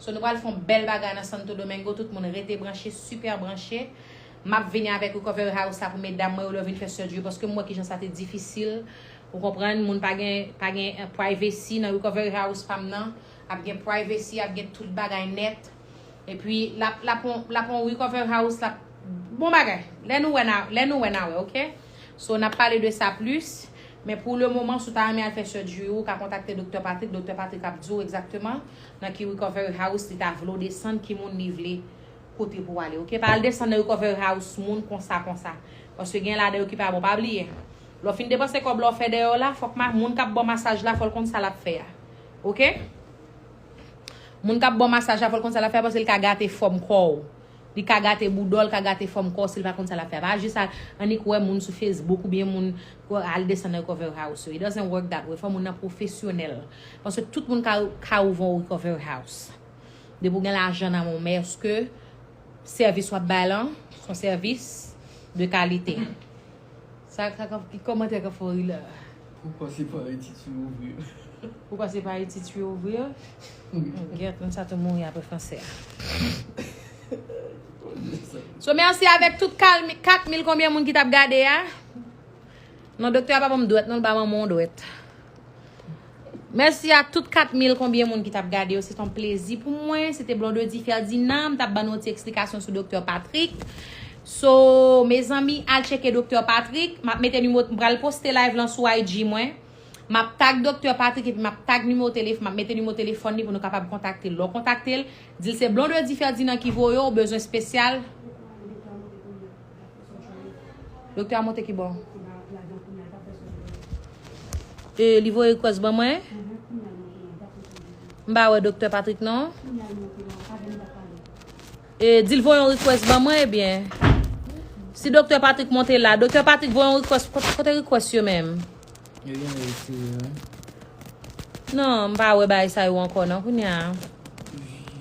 So, nou pral fè yon bèl bagay nan Santo Domingo. Tout moun rete branche, super branche. M ap vini avèk recovery house la pou medam mwen yo lè yo vin fè surgery, paske m wè kijan sa te difisil. Ou konprann, moun pa gen, pa gen, eh, privacy nan recovery house pa m nan. Ap gen privacy, ap gen tout bagay nèt. Epi, l ap, l ap on, l ap on recovery house, l ap bon bagay. Lè nou wè na, lè nou wè na wè, oke? So, n ap pale de sa plis. Men pou le moman, si w ta renmen al fè surgery, ou ka kontakte Doktè Patrick. Doktè Patrick ap di w egzakteman nan ki recovery house li ta vle w desann, ki moun li vle kote pou w ale, oke? Pa al desann nan recovery house moun konsa, konsa. Paske gen ladan yo ki pa bon. Pa bliye, lè w fin depanse kòb la w fè dèyè w la, fòk ma-, moun k ap ba w masaj la, fò l konn sa l ap fè a. Oke? Moun k ap ba w masaj la, fò l konn sa l ap fè a, paske l ka gate fòm kò w. Li ka gate bouda w, l ka gate fòm kò w si l pa konn sa l ap fè a. Pa jis al annik wè moun sou Facebook oubyen moun al desann nan recovery house yo. It doesn't work that way. Fò moun nan pwofesyonèl. Paske tout moun ka, ka ouvè yon recovery house. Depi w gen lajan nan men w, men èske sèvis w ap bay lan, se yon sèvis de kalite? Sa, sa, sa, ki kòmantè k ap fè w ri la? Pourquoi c'est pas Haïti tu ouvrir? Pourquoi c'est pas Haïti tu ouvrir? Wi. Gèt, moun sa tou mouri apre fransè a. So, mèsi avèk tout kat mil konbyen moun ki t ap gade a. Non, doktè a pa ban m dwèt, non, l pa ban m yon dwèt. Mèsi a tout kat mil konbyen moun ki t ap gade yo. Se t on plezi pou mwen. Se te Blondedy Ferdinand. M t ap ban nou yon ti eksplikasyon sou Doktè Patrick. So, mezanmi, al tcheke Doktè Patrick. M ap mete nimewo, m pral poste live lan sou I G mwen. M ap tag Doktè Patrick epi m ap tag nimewo telef-, m ap mete nimewo telefòn li pou nou kapab kontakte l. Lè w kontakte l, di l se Blondedy Ferdinand ki voye w, ou bezwen espesyal. Doktè a monte ki bò? E, li voye request ban mwen? M pa wè Doktè Patrick non. E, di l voye yon request ban mwen, ebyen. Si Doktè Patrick monte la, Doktè Patrick voye yon request, kote, kote request yo menm? Yo genlè retire, wi. Non, m pa wè bagay sa yo ankò non kounye a.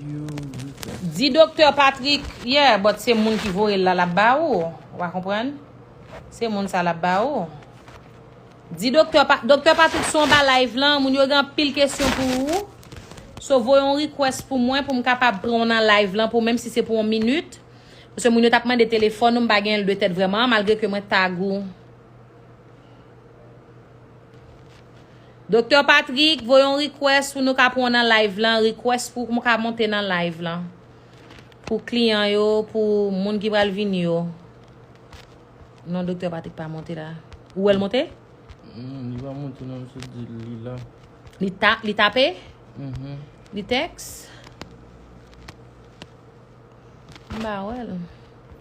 Yo, wi. Di Doktè Patrick, yeah, but se moun ki voye l la, l ap ba ou. Ou pa konprann? Se moun sa l ap ba ou. Di Doktè Pa-, Doktè Patrick, si w anba live lan, moun yo gen anpil kesyon pou ou. So, voye yon request pou mwen, pou m kapab pran w nan live lan, pou menm si se pou yon minit. Paske moun yo t ap mande telefòn ou, m pa gen l de tèt vrèman, malgre ke mwen tag ou. Doktè Patrick, voye yon request pou nou ka pran w nan live lan, request pou m ka monte nan live lan. Pou kliyan yo, pou moun ki pral vini yo. Non, Doktè Patrick pa monte la. Ou wè l monte? Non, li pa monte non, m sot di li la. Li ta-, li tape? Mhm. Li tèks? M pa wè l.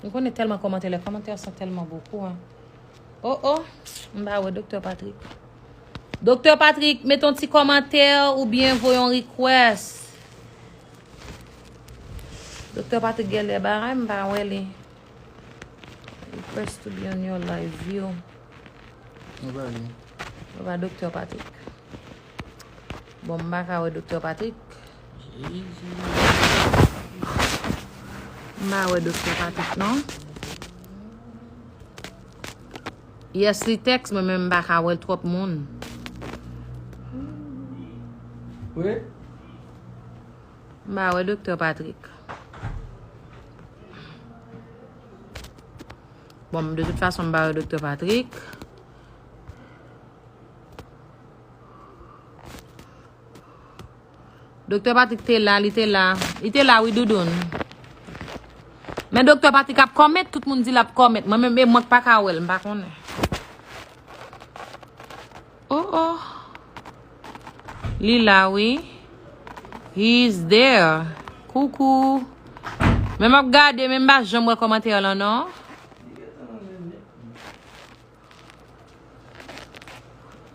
M konnen tèlman kòmantè, lè kòmantè sa tèlman bokou, hein. Oh, oh, m pa wè Doktè Patrick. Doktè Patrick, met yon ti kòmantè oubyen voye yon request. Doktè Patrick genlè bagay, m pa wè li. Request to be on your live view. Mwen pa li. Mwen pa Doktè Patrick. Bon, m pa ka wè Doktè Patrick. Jezi. M pa wè Doktè Patrick, non. Yes, li tèks mwen, men m pa ka wè l, twòp moun. Wi. M pa wè Doktè Patrick. Bon, de tout fason, m pa wè Doktè Patrick. Doktè Patrick te la, li te la. Li te la, wi, Doudoun. Men Doktè Patrick ap kòmèt, tout moun di l ap kòmèt. Mwen menm, e mwen k pa ka wè l, m pa konnen. Oh, oh. Li la, wi. He is there. Coucou. Men m ap gade, men m pa janm wè kòmantè lan, non.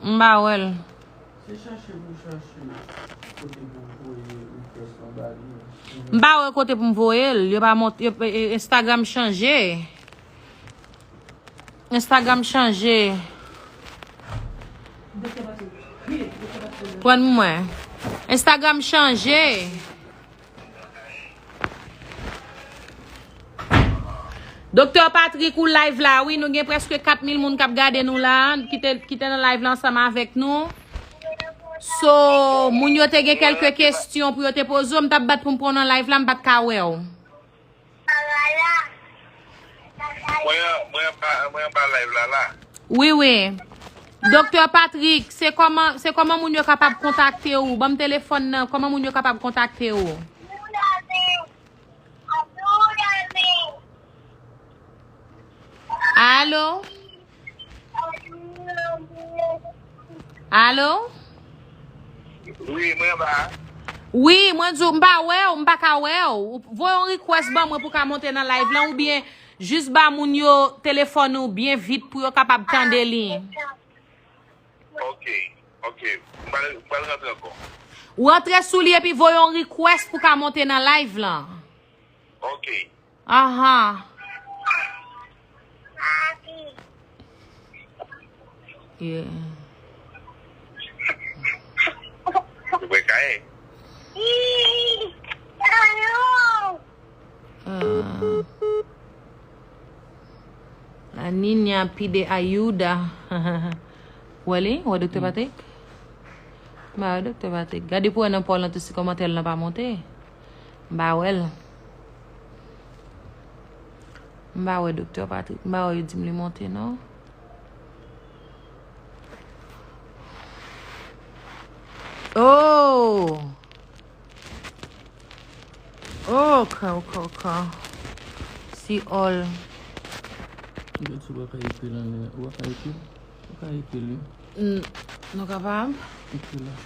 M pa wè l. Se chache pou chache kote pou voye request lan ba li. M pa wè kote pou m voye l. Yo pa mont, yo, e, e, Instagram chanje. Instagram chanje. Pran mwen. Instagram chanje. Doktè Patrick, ou live la, wi, nou gen prèske kat mil moun k ap gade nou la, ki te, ki te nan live la ansanm avèk nou. So, moun yo te gen kèlke kesyon pou yo te poze w, m t ap bat pou m pran w nan live la, m pa t ka wè w. Mwen, mwen anba, mwen anba live la, la. Wi, wi. Doktè Patrick, se kòman, se kòman moun yo kapab kontakte ou? Ban m telefòn nan, kòman moun yo kapab kontakte ou? Alo? Alo? Wi, mwen anba. Wi, mwen di w, m pa wè w, m pa ka wè w. Voye yon request ban mwen pou ka monte nan live lan, oubyen jis ba moun yo telefòn ou byen vit pou yo kapab tande li. Ok, ok. M pral, m pral rantre ankò. Ou rantre sou li epi voye yon request pou ka monte nan live lan. Ok. Aha. Yeah. Ou wè Kayen? Ah. La niña pide ayuda. Wè li? Wè Doktè Patrick? M pa wè Doktè Patrick. Gade pou wè nan pa w lan tou si kòmantè l lan pa monte. M pa wè l. M pa wè Doktè Patrick. M pa wè yo di m li monte, non. Oh! Oh, ok, ok, ok. Si all. Gad si w pa ka ekri l anlè. Ou pa ka ekri l? Ou ka ekri l, wi. N-, nou kapab? Ekri la.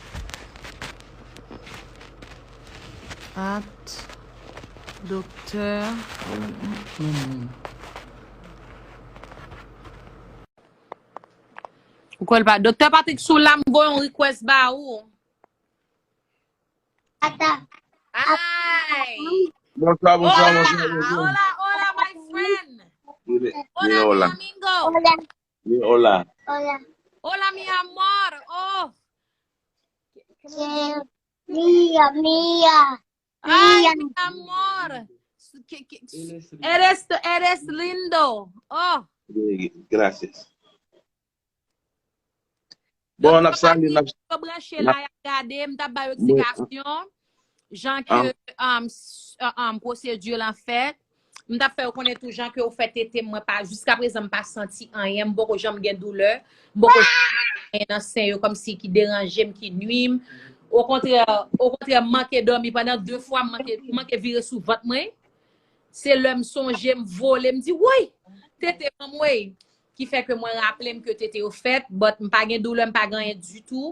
At Doktè. Mm, mm. Ou kwè l pa? Doktè Patrick, sou la, m voye yon request ba ou. Ata. Ay! Bonswa, bonswa, hola, bonswa, bonswa. Hola, hola, my friend. Dile, hola, dile hola. Mi amigo. Hola. Dile hola. Hola. Hola, mi amor. Oh. Che, mia, mia. Ay, mia. Mi amor. Ke, ke, eres, eres lindo. Oh. Gracias. Bon, n ap salye, n ap, yo branche la, y ap gade, m t ap ba yo eksplikasyon, jan ke, um, s-, uh, um, pwosedi lan fèt. M t ap fè yo konnen tou jan ke yo fè tete m, mwen pa, jiska prezan, m pa santi anyen, m poko janm gen doulè, m poko janm gen anyen nan sen yo, kòmsi ki deranje m, ki nwi m. Okontrè, okontrè, m manke dòmi pandan de fwa, m manke, m manke vire sou vant mwen. Se lè m sonje, m vole, m di, woy! Tete m anmwey! Ki fè ke mwen raple m ke tete yo fèt, but m pa gen doulè, m pa gen anyen ditou.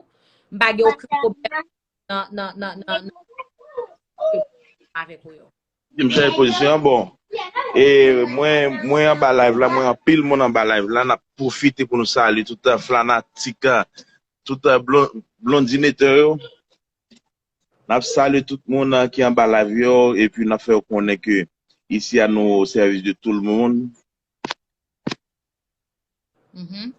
M pa gen okenn pwoblèm nan, nan, nan, nan, nan avèk ou yo. Di m chanje pozisyon an, bon. E mwen, mwen anba live la, mwen anpil moun anba live la, n ap pwofite pou nou salye tout, eh, fanatik, eh, tout, eh, Blon-, Blondinator yo. N ap salye tout moun, eh, ki anba live yo, epi n ap fè yo konnen ke isi a nou o sèvis de tout moun. Mhm.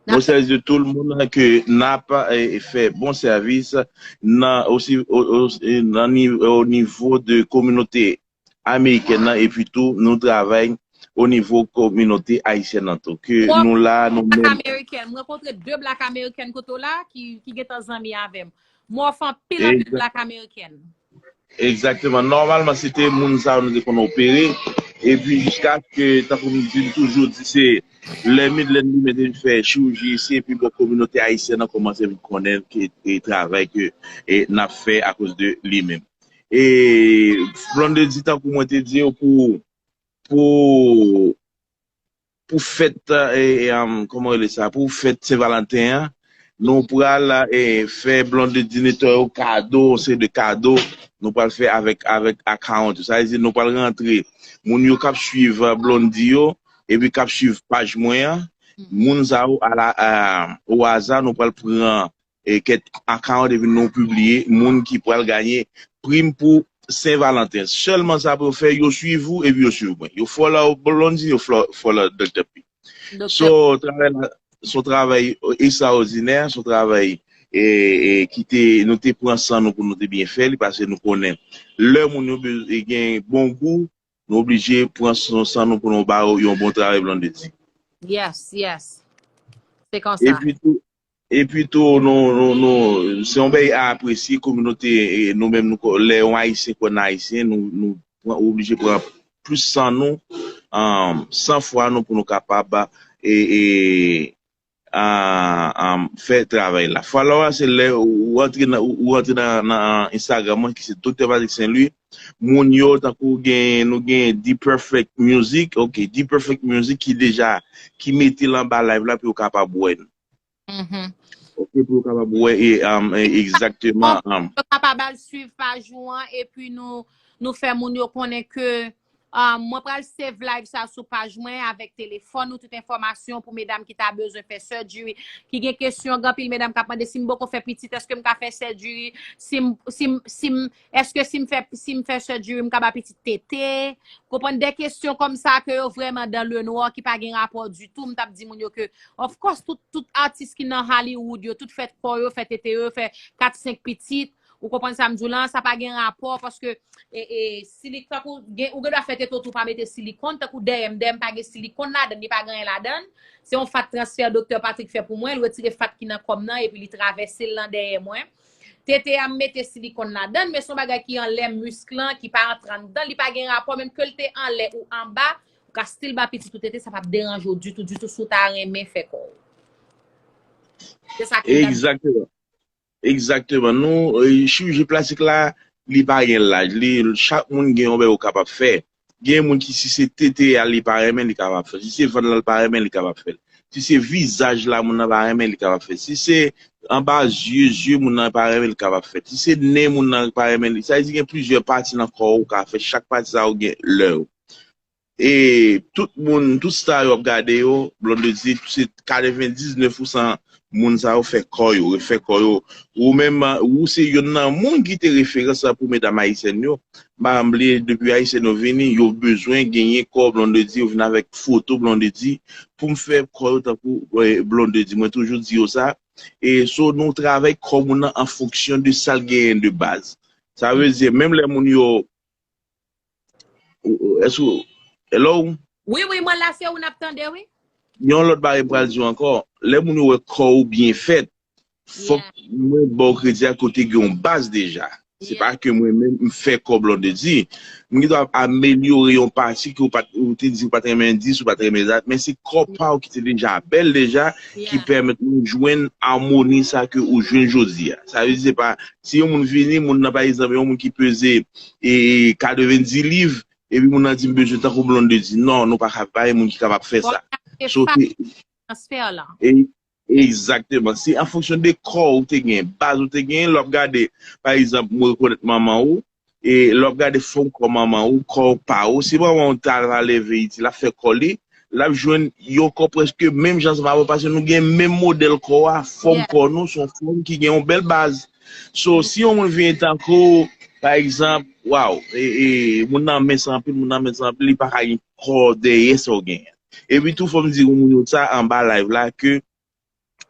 Bon sèvis de tout moun ke n ap, eh, fè bon sèvis nan osi o, o, nan ni- o nivo de kominote amerikèn nan epi tou nou travay o nivo kominote ayisyèn nan tou ke Mwen nou la nou Black menm. American. Mwen rankontre de Black American kote w la ki, ki gentan zanmi avè m. Mwen fè anpil anpil Egzak- Black American. Egzakteman. Nòmalman se te moun sa yo nou te konn opere. Epi jiskaske tankou m di m toujou di se lè Midland li menm te vin fè chiriji isi epi bon kominote ayisyèn nan kòmanse vin konnen ke e travay ke e n ap fè akoz de li menm. E Blondedy tankou mwen te di yo pou pou pou fèt e, e, um, kòman rele sa pou fèt Sen Valanten an nou pral e, fè Blondedy Netò yo kado yon seri de kado nou pral fè avèk avèk account sa vle di nou pral rantre moun yo k ap swiv Blondedy yo epi k ap swiv paj mwen an moun sa yo ala o aza nou pral pran e kèk account epi nou pibliye moun ki pral genyen prim pou Sen Valanten. Sèlman sa pou yo fè, yo swiv ou epi yo swiv mwen. Yo follow Blondedy, yo follow Doktè P. So, travay la, se yon travay ekstraòdinè, se yon travay e, e, ki te, nou te pran san nou pou nou te byen fè li, paske nou konnen lè moun yo e gen bon gou, nou oblije pran san nou pou nou ba yo yon bon travay Blondedy. Yes, yes. Se konsa. Epi tou, epi tou, nou, nou, nou, se yon bagay a apresye, kominote, e, nou menm, nou, lè yon Ayisyen konn Ayisyen, nou, nou pran, oblije pran plis san nou, um, san fwa nou pou nou kapab e, e, a, a, fè travay la. Fwa la, se lè ou rantre nan, ou rantre nan, nan Instagram mwen, ki se Doktè Patrick Saint Louis, moun yo, tankou gen, nou gen The Perfect Music, ok, The Perfect Music ki deja, ki mete l anba live la pou yo kapab wè nou. Mhm. Ok, pou yo kapab wè, e, um, e, egzakteman. Um, Yo kapab al swiv paj ou an, epi nou, nou fè moun yo konnen ke um, mwen pral save live sa sou paj mwen avèk telefòn ou tout enfòmasyon pou medam ki ta bezwen fè surgery, ki gen kesyon, gen anpil medam k ap mande si m poko fè pitit, èske m ka fè surgery, si m, si m, si m, èske si m fè, si m fè surgery, m ka ba pitit tete, konprann de kesyon kòm sa ke yo vrèman dan le nwa, ki pa gen rapò ditou, m t ap di moun yo ke, of course, tout, tout atis ki nan Hollywood yo, tout fè kò yo, fè tete yo, fè kat, senk pitit, ou konprann sa m di w lan, sa pa gen rapò, paske e, e, silik, tankou gen, ou gen dwa fè tete w tou pa mete silikòn, tankou dèyè m, dèyè m pa gen silikòn ladann, li pa gen anyen ladann. Se yon fat transfè Doktè Patrick fè pou mwen, li retire fat ki nan kò m nan, epi li travèse l nan dèyè mwen. Tete a m mete silikòn ladann, men se yon bagay ki anlè misk lan, ki pa antre anndan, li pa gen rapò, menm ke l te anlè ou anba, ou ka still ba pitit ou tete, sa p ap deranje w ditou, ditou, si w ta renmen fè kò w. Se sa ki nan Egzakteman. Egzakteman. Nou, e, chiriji plastik la, li pa gen laj. Li, chak moun gen yon bagay ou kapab fè. Gen moun ki, si se tete a, li pa renmen, li kapab fè. Si se vant la, li pa renmen, li kapab fè. Si se vizaj la, moun nan pa renmen, li kapab fè. Si se anba zye, zye moun nan pa renmen, li kapab fè. Si se nen moun nan pa renmen, li. Sa vle di gen plizyè pati nan kò ou ka fè. Chak pati sa ou gen lè ou. E tout moun, tout star yo ap gade yo, Blondedy, se katrevendiznèf pousan moun sa yo fè kò yo, refè kò yo. Ou menm, ou se youn nan moun ki te referans la pou medam ayisyèn yo. M pa janm bliye, depi ayisyèn yo vini, yo bezwen genyen kò Blondedy, yo vin avèk foto Blondedy pou m fè kò yo tankou, eh, Blondedy. Mwen toujou di yo sa. E so nou travay kò moun nan an fonksyon de sa l genyen de baz. Sa vle di, menm lè moun yo Èske, hello? Wi, wi, mwen la, se ou n ap tande, wi. Yon lòt bagay m pral di w ankò. Lè moun yo wè kò ou byen fèt, fòk mwen ba w kredi a kote gen yon baz deja. Se pa ke mwen menm m fè kò Blondedy. M gen dwa amelyore yon pati ke ou pa t, ou te di ou pa t renmen di s, ou pa t renmen dat, men se kò pa w ki te deja bèl deja, ki pèmèt ou jwenn amoni sa ke ou jwenn jodi a. Sa vle di se pa, si yon moun vini, moun nan pa egzanp, yon moun ki peze e katrevenndis liv, epi moun nan di m bezwen tankou Blondedy. Non, nou pa ka bay moun ki kapab fè sa. So, se Transfè lan. E, egzakteman. Se an fonksyon de kò ou te gen, baz ou te gen, lè w ap gade, pa egzanp, mwen rekonèt manman ou, e lè w ap gade fòm kò manman ou, kò pa ou, si manman ou ta va leve iti, l ap fè kò li, l ap jwenn yon kò prèske menm jan ansanm avè w, paske nou gen menm modèl kò a, fòm kò nou se yon fòm ki gen yon bèl baz. So, si yon moun vin tankou w, pa egzanp, waw, e, e, moun nan mens anpil, moun nan mens anpil, li pa ka gen kò dèyè sa w genyen. Epi tou, fò m di moun yo sa anba live la, ke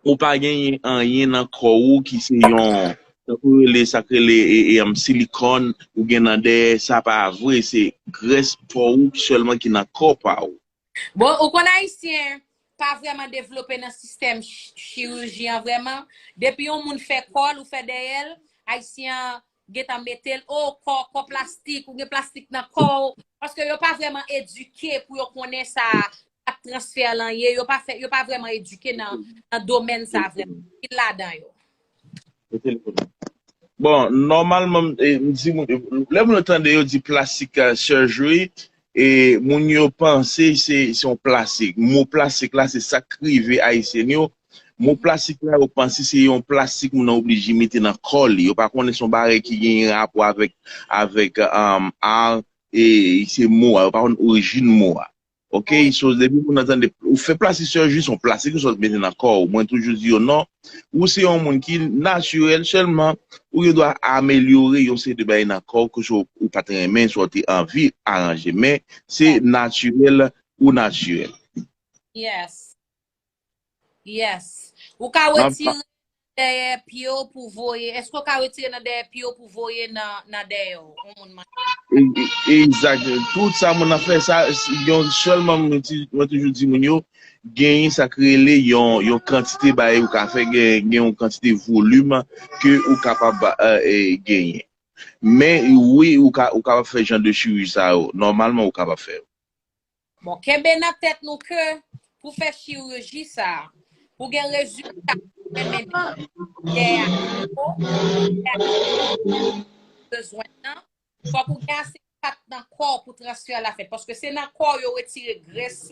ou pa genyen anyen nan kò ou ki se yon, tankou yo rele sa k rele, e, e, um, silikòn, ou gen nan dèyè, sa pa vre, se grès pa w sèlman ki nan kò pa ou. Bon, ou konn Ayisyen pa vrèman devlope nan sistèm ch- chiriji an vrèman. Depi yon moun fè kò l ou fè dèyè l, Ayisyen an gentan mete l, o, kò, kò plastik, ou gen plastik nan kò w. Paske yo pa vrèman edike pou yo konnen sa, sa transfè lan ye. Yo pa fè, yo pa vrèman edike nan, nan domèn sa vrèman. Ki ladan yo. Bon, nòmalman, e, m di moun, lè moun yo tande yo di plastic, uh, surgery, e moun yo panse se se yon plastik. Mo plastik la, se sa k rive Ayisyen yo. Mo plastik la, yo panse se yon plastik moun nan oblije mete nan kò li. Yo pa konnen se yon bagay ki gen rapò avèk, avèk, um, ar, e se mo a. Yo pa konn orijin mo a. Ok, so depi moun nan tande ou fè plastik surgery, se yon plastik ou sot mete nan kò w. Mwen toujou di yo non, ou se yon moun ki natirèl sèlman, ou gen dwa amelyore yon seri de bagay nan kò w ke ou pa t renmen, swa ou te anvi aranje, men se natirèl ou natirèl. Yes. Yes. Ou ka retire dèyè pye w pou voye. Èske w ka retire nan dèyè pye w pou voye nan, nan dèyè w? Yon moun mande. Egzak. Tout sa moun nan fè, sa, yon sèlman mwen ti- mwen toujou di moun yo, genyen sa k rele yon, yon kantite bagay ou ka fè, gen, gen yon kantite volim ke ou kapab, eh, eh, genyen. Men wi, ou ka, ou kapab fè jan de chiriji sa yo. Nòmalman, ou kapab fè yo. Bon, kenbe nan tèt nou ke pou fè chiriji sa, pou gen rezilta, men dèyè a, bezwen nan, fòk ou gen ase fat nan kò w pou transfè la fèt. Paske se nan kò w yo retire grès,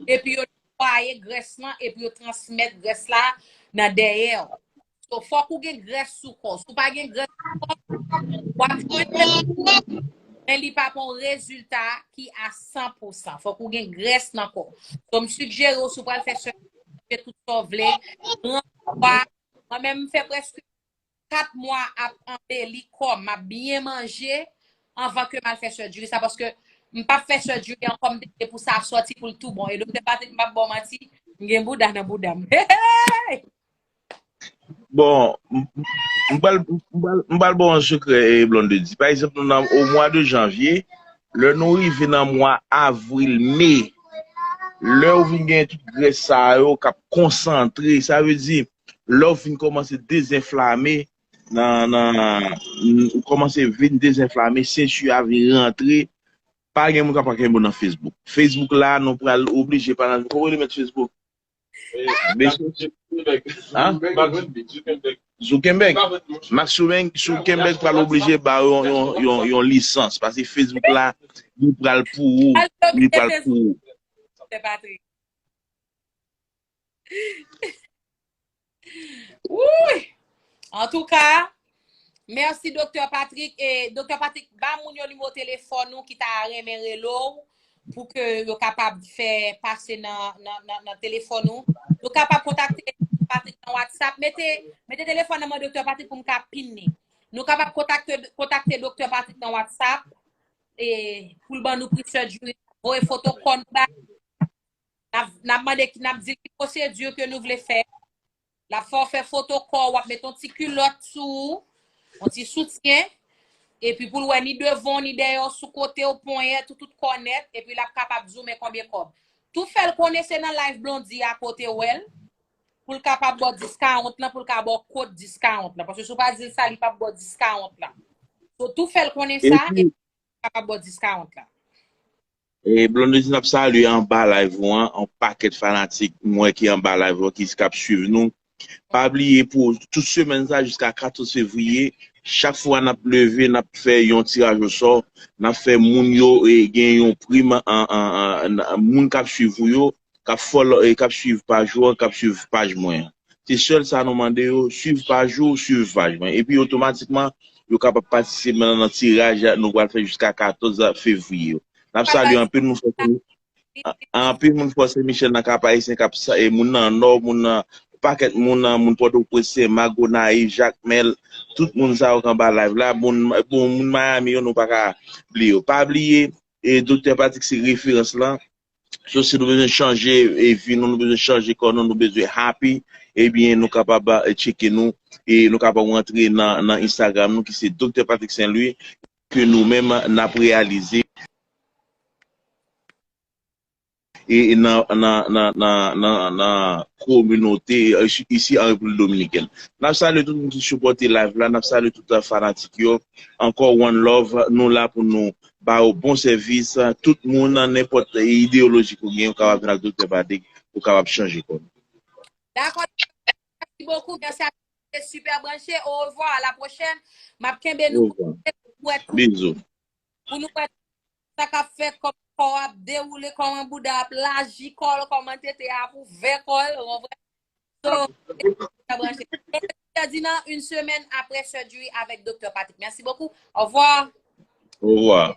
epi yo netwaye grès lan, epi yo transmèt grès la nan dèyè w. So, fòk ou gen grès sou kò w. Si w pa gen grès sou kò w, w ap jwenn rezilta, men li p ap yon rezilta ki a san pou san. Fòk ou gen grès nan kò w. So, m sigjere w, si w pral fè chiriji, fè tout sa w vle, pran pwa. Mwen menm, m fè prèske kat mwa ap anbeli kò m, m ap byen manje anvan ke m al fè surgery sa, paske m p ap fè surgery ankò, m te vle pou sa sòti pou l tou bon. E doktè Patrick, m p ap ba w manti, m gen bouda nan bouda m. Hey! Bon, m- m- m pral m pral- m pral ba w yon sekrè, eh, Blondedy. Pa egzanp, nou nan o mwa de janvye, lè nou rive nan mwa avril, me, lè ou vin gen tout grès sa yo k ap konsantre, sa vle di, lè ou fin kòmanse dezenflame, nan, nan, ou kòmanse vin dezenflame, senti a vin rantre, pa gen moun k ap kenbe w nan Facebook. Facebook la, nou pral oblije pa nan, kòman yo rele mèt Facebook? Mesye, hein? Zuckerberg. Mark Zuckerberg, Zuckerberg pral oblije ba yon, yon, yon, yon lisans, paske Facebook la, li pral pou ou, li pral pou ou. Wouy! Antouka, mèsi Doktè Patrick. E Doktè Patrick, ba moun yo nimewo telefòn ou ki ta renmen rele w pou ke yo kapab fè pase nan, nan, nan, nan telefòn ou. Nou kapab kontakte Patrick nan WhatsApp. Mete, mete telefòn nan men Doktè Patrick pou m ka pin li. Nou kapab kontakte, kontakte Doktè Patrick nan WhatsApp e pou l ban nou pri surgery. Voye foto kò nou ba. N ap, n ap mande, n ap di l ki pwosedi ke nou vle fè. L ap fè w fè foto kò w, w ap met yon ti kilòt sou ou, yon ti soutyen, epi pou l wè ni devan w, ni dèyè w, sou kote w, ponyèt ou, tout kò nèt, epi l ap kapab di w men konbyen kòb. Tou fè l konnen se nan live Blondy a ke w te wè l, pou l kapab ba w discount lan, pou l ka ba w kòd discount lan. Paske si w pa di l sa, li p ap ba w discount lan. So, tou fè l konnen sa, epi l kapab ba w discount lan. E Blondedy, n ap salye anba live ou an, yon pakèt fanatik mwen ki anba live ou an, ki k ap swiv nou. Pa bliye pou tout semèn sa jiska katòz fevriye, chak fwa n ap leve, n ap fè yon tiraj osò, n ap fè moun yo, e, gen yon prim an, an, an, an, moun k ap swiv ou yo, k ap follow, e, k ap swiv paj ou an, k ap swiv paj mwen an. Se sèl sa nou mande yo, swiv paj ou, swiv paj mwen. Epi otomatikman, yo kapab patisipe nan, nan tiraj nou pral fè jiska katòz fevriye yo. N ap salye anpil moun fò Anpil moun fò Sen Michel nan Kap Ayisyen k ap sa, e moun nan Nò, moun nan pakèt moun nan, moun Pòtoprens, Senmak, Gonayiv, Jakmèl, tout moun sa yo k anba live la, moun, bon, moun Miami yo, nou pa ka bliye yo. Pa bliye, e Doktè Patrick se referans lan. So, si nou bezwen chanje e vi nou, nou bezwen chanje kò nou, nou bezwen happy, ebyen, nou kapab e, tcheke nou, e nou kapab rantre nan, nan Instagram nou, ki se Doktè Patrick Saint Louis, ke nou menm n ap reyalize e nan, nan, nan, nan, nan, nan kominote e, isi an Repiblik Dominikèn. N ap salye tout moun ki sipòte live la, n ap salye tout fanatik yo. Ankò, one love, nou la pou nou ba yo bon sèvis. Tout moun, nenpòt ideyoloji ke w gen, ou kapab vin ak Doktè Patrick, ou kapab chanje kò nou. Dakò. Merci beaucoup. Merci à tous. Super branché. Au revoir. À la prochaine. M ap kenbe nou. Bizou. Pou nou wè sa k ap fèt, kòman kò ap dewoule, kòman bouda ap laji kò l, kòman tete ap ouvè kò l, ou konprann? So, sa branche. Ferdinand, une semaine après surgery avec Doktè Patrick. Merci beaucoup. Au revoir. Au revoir.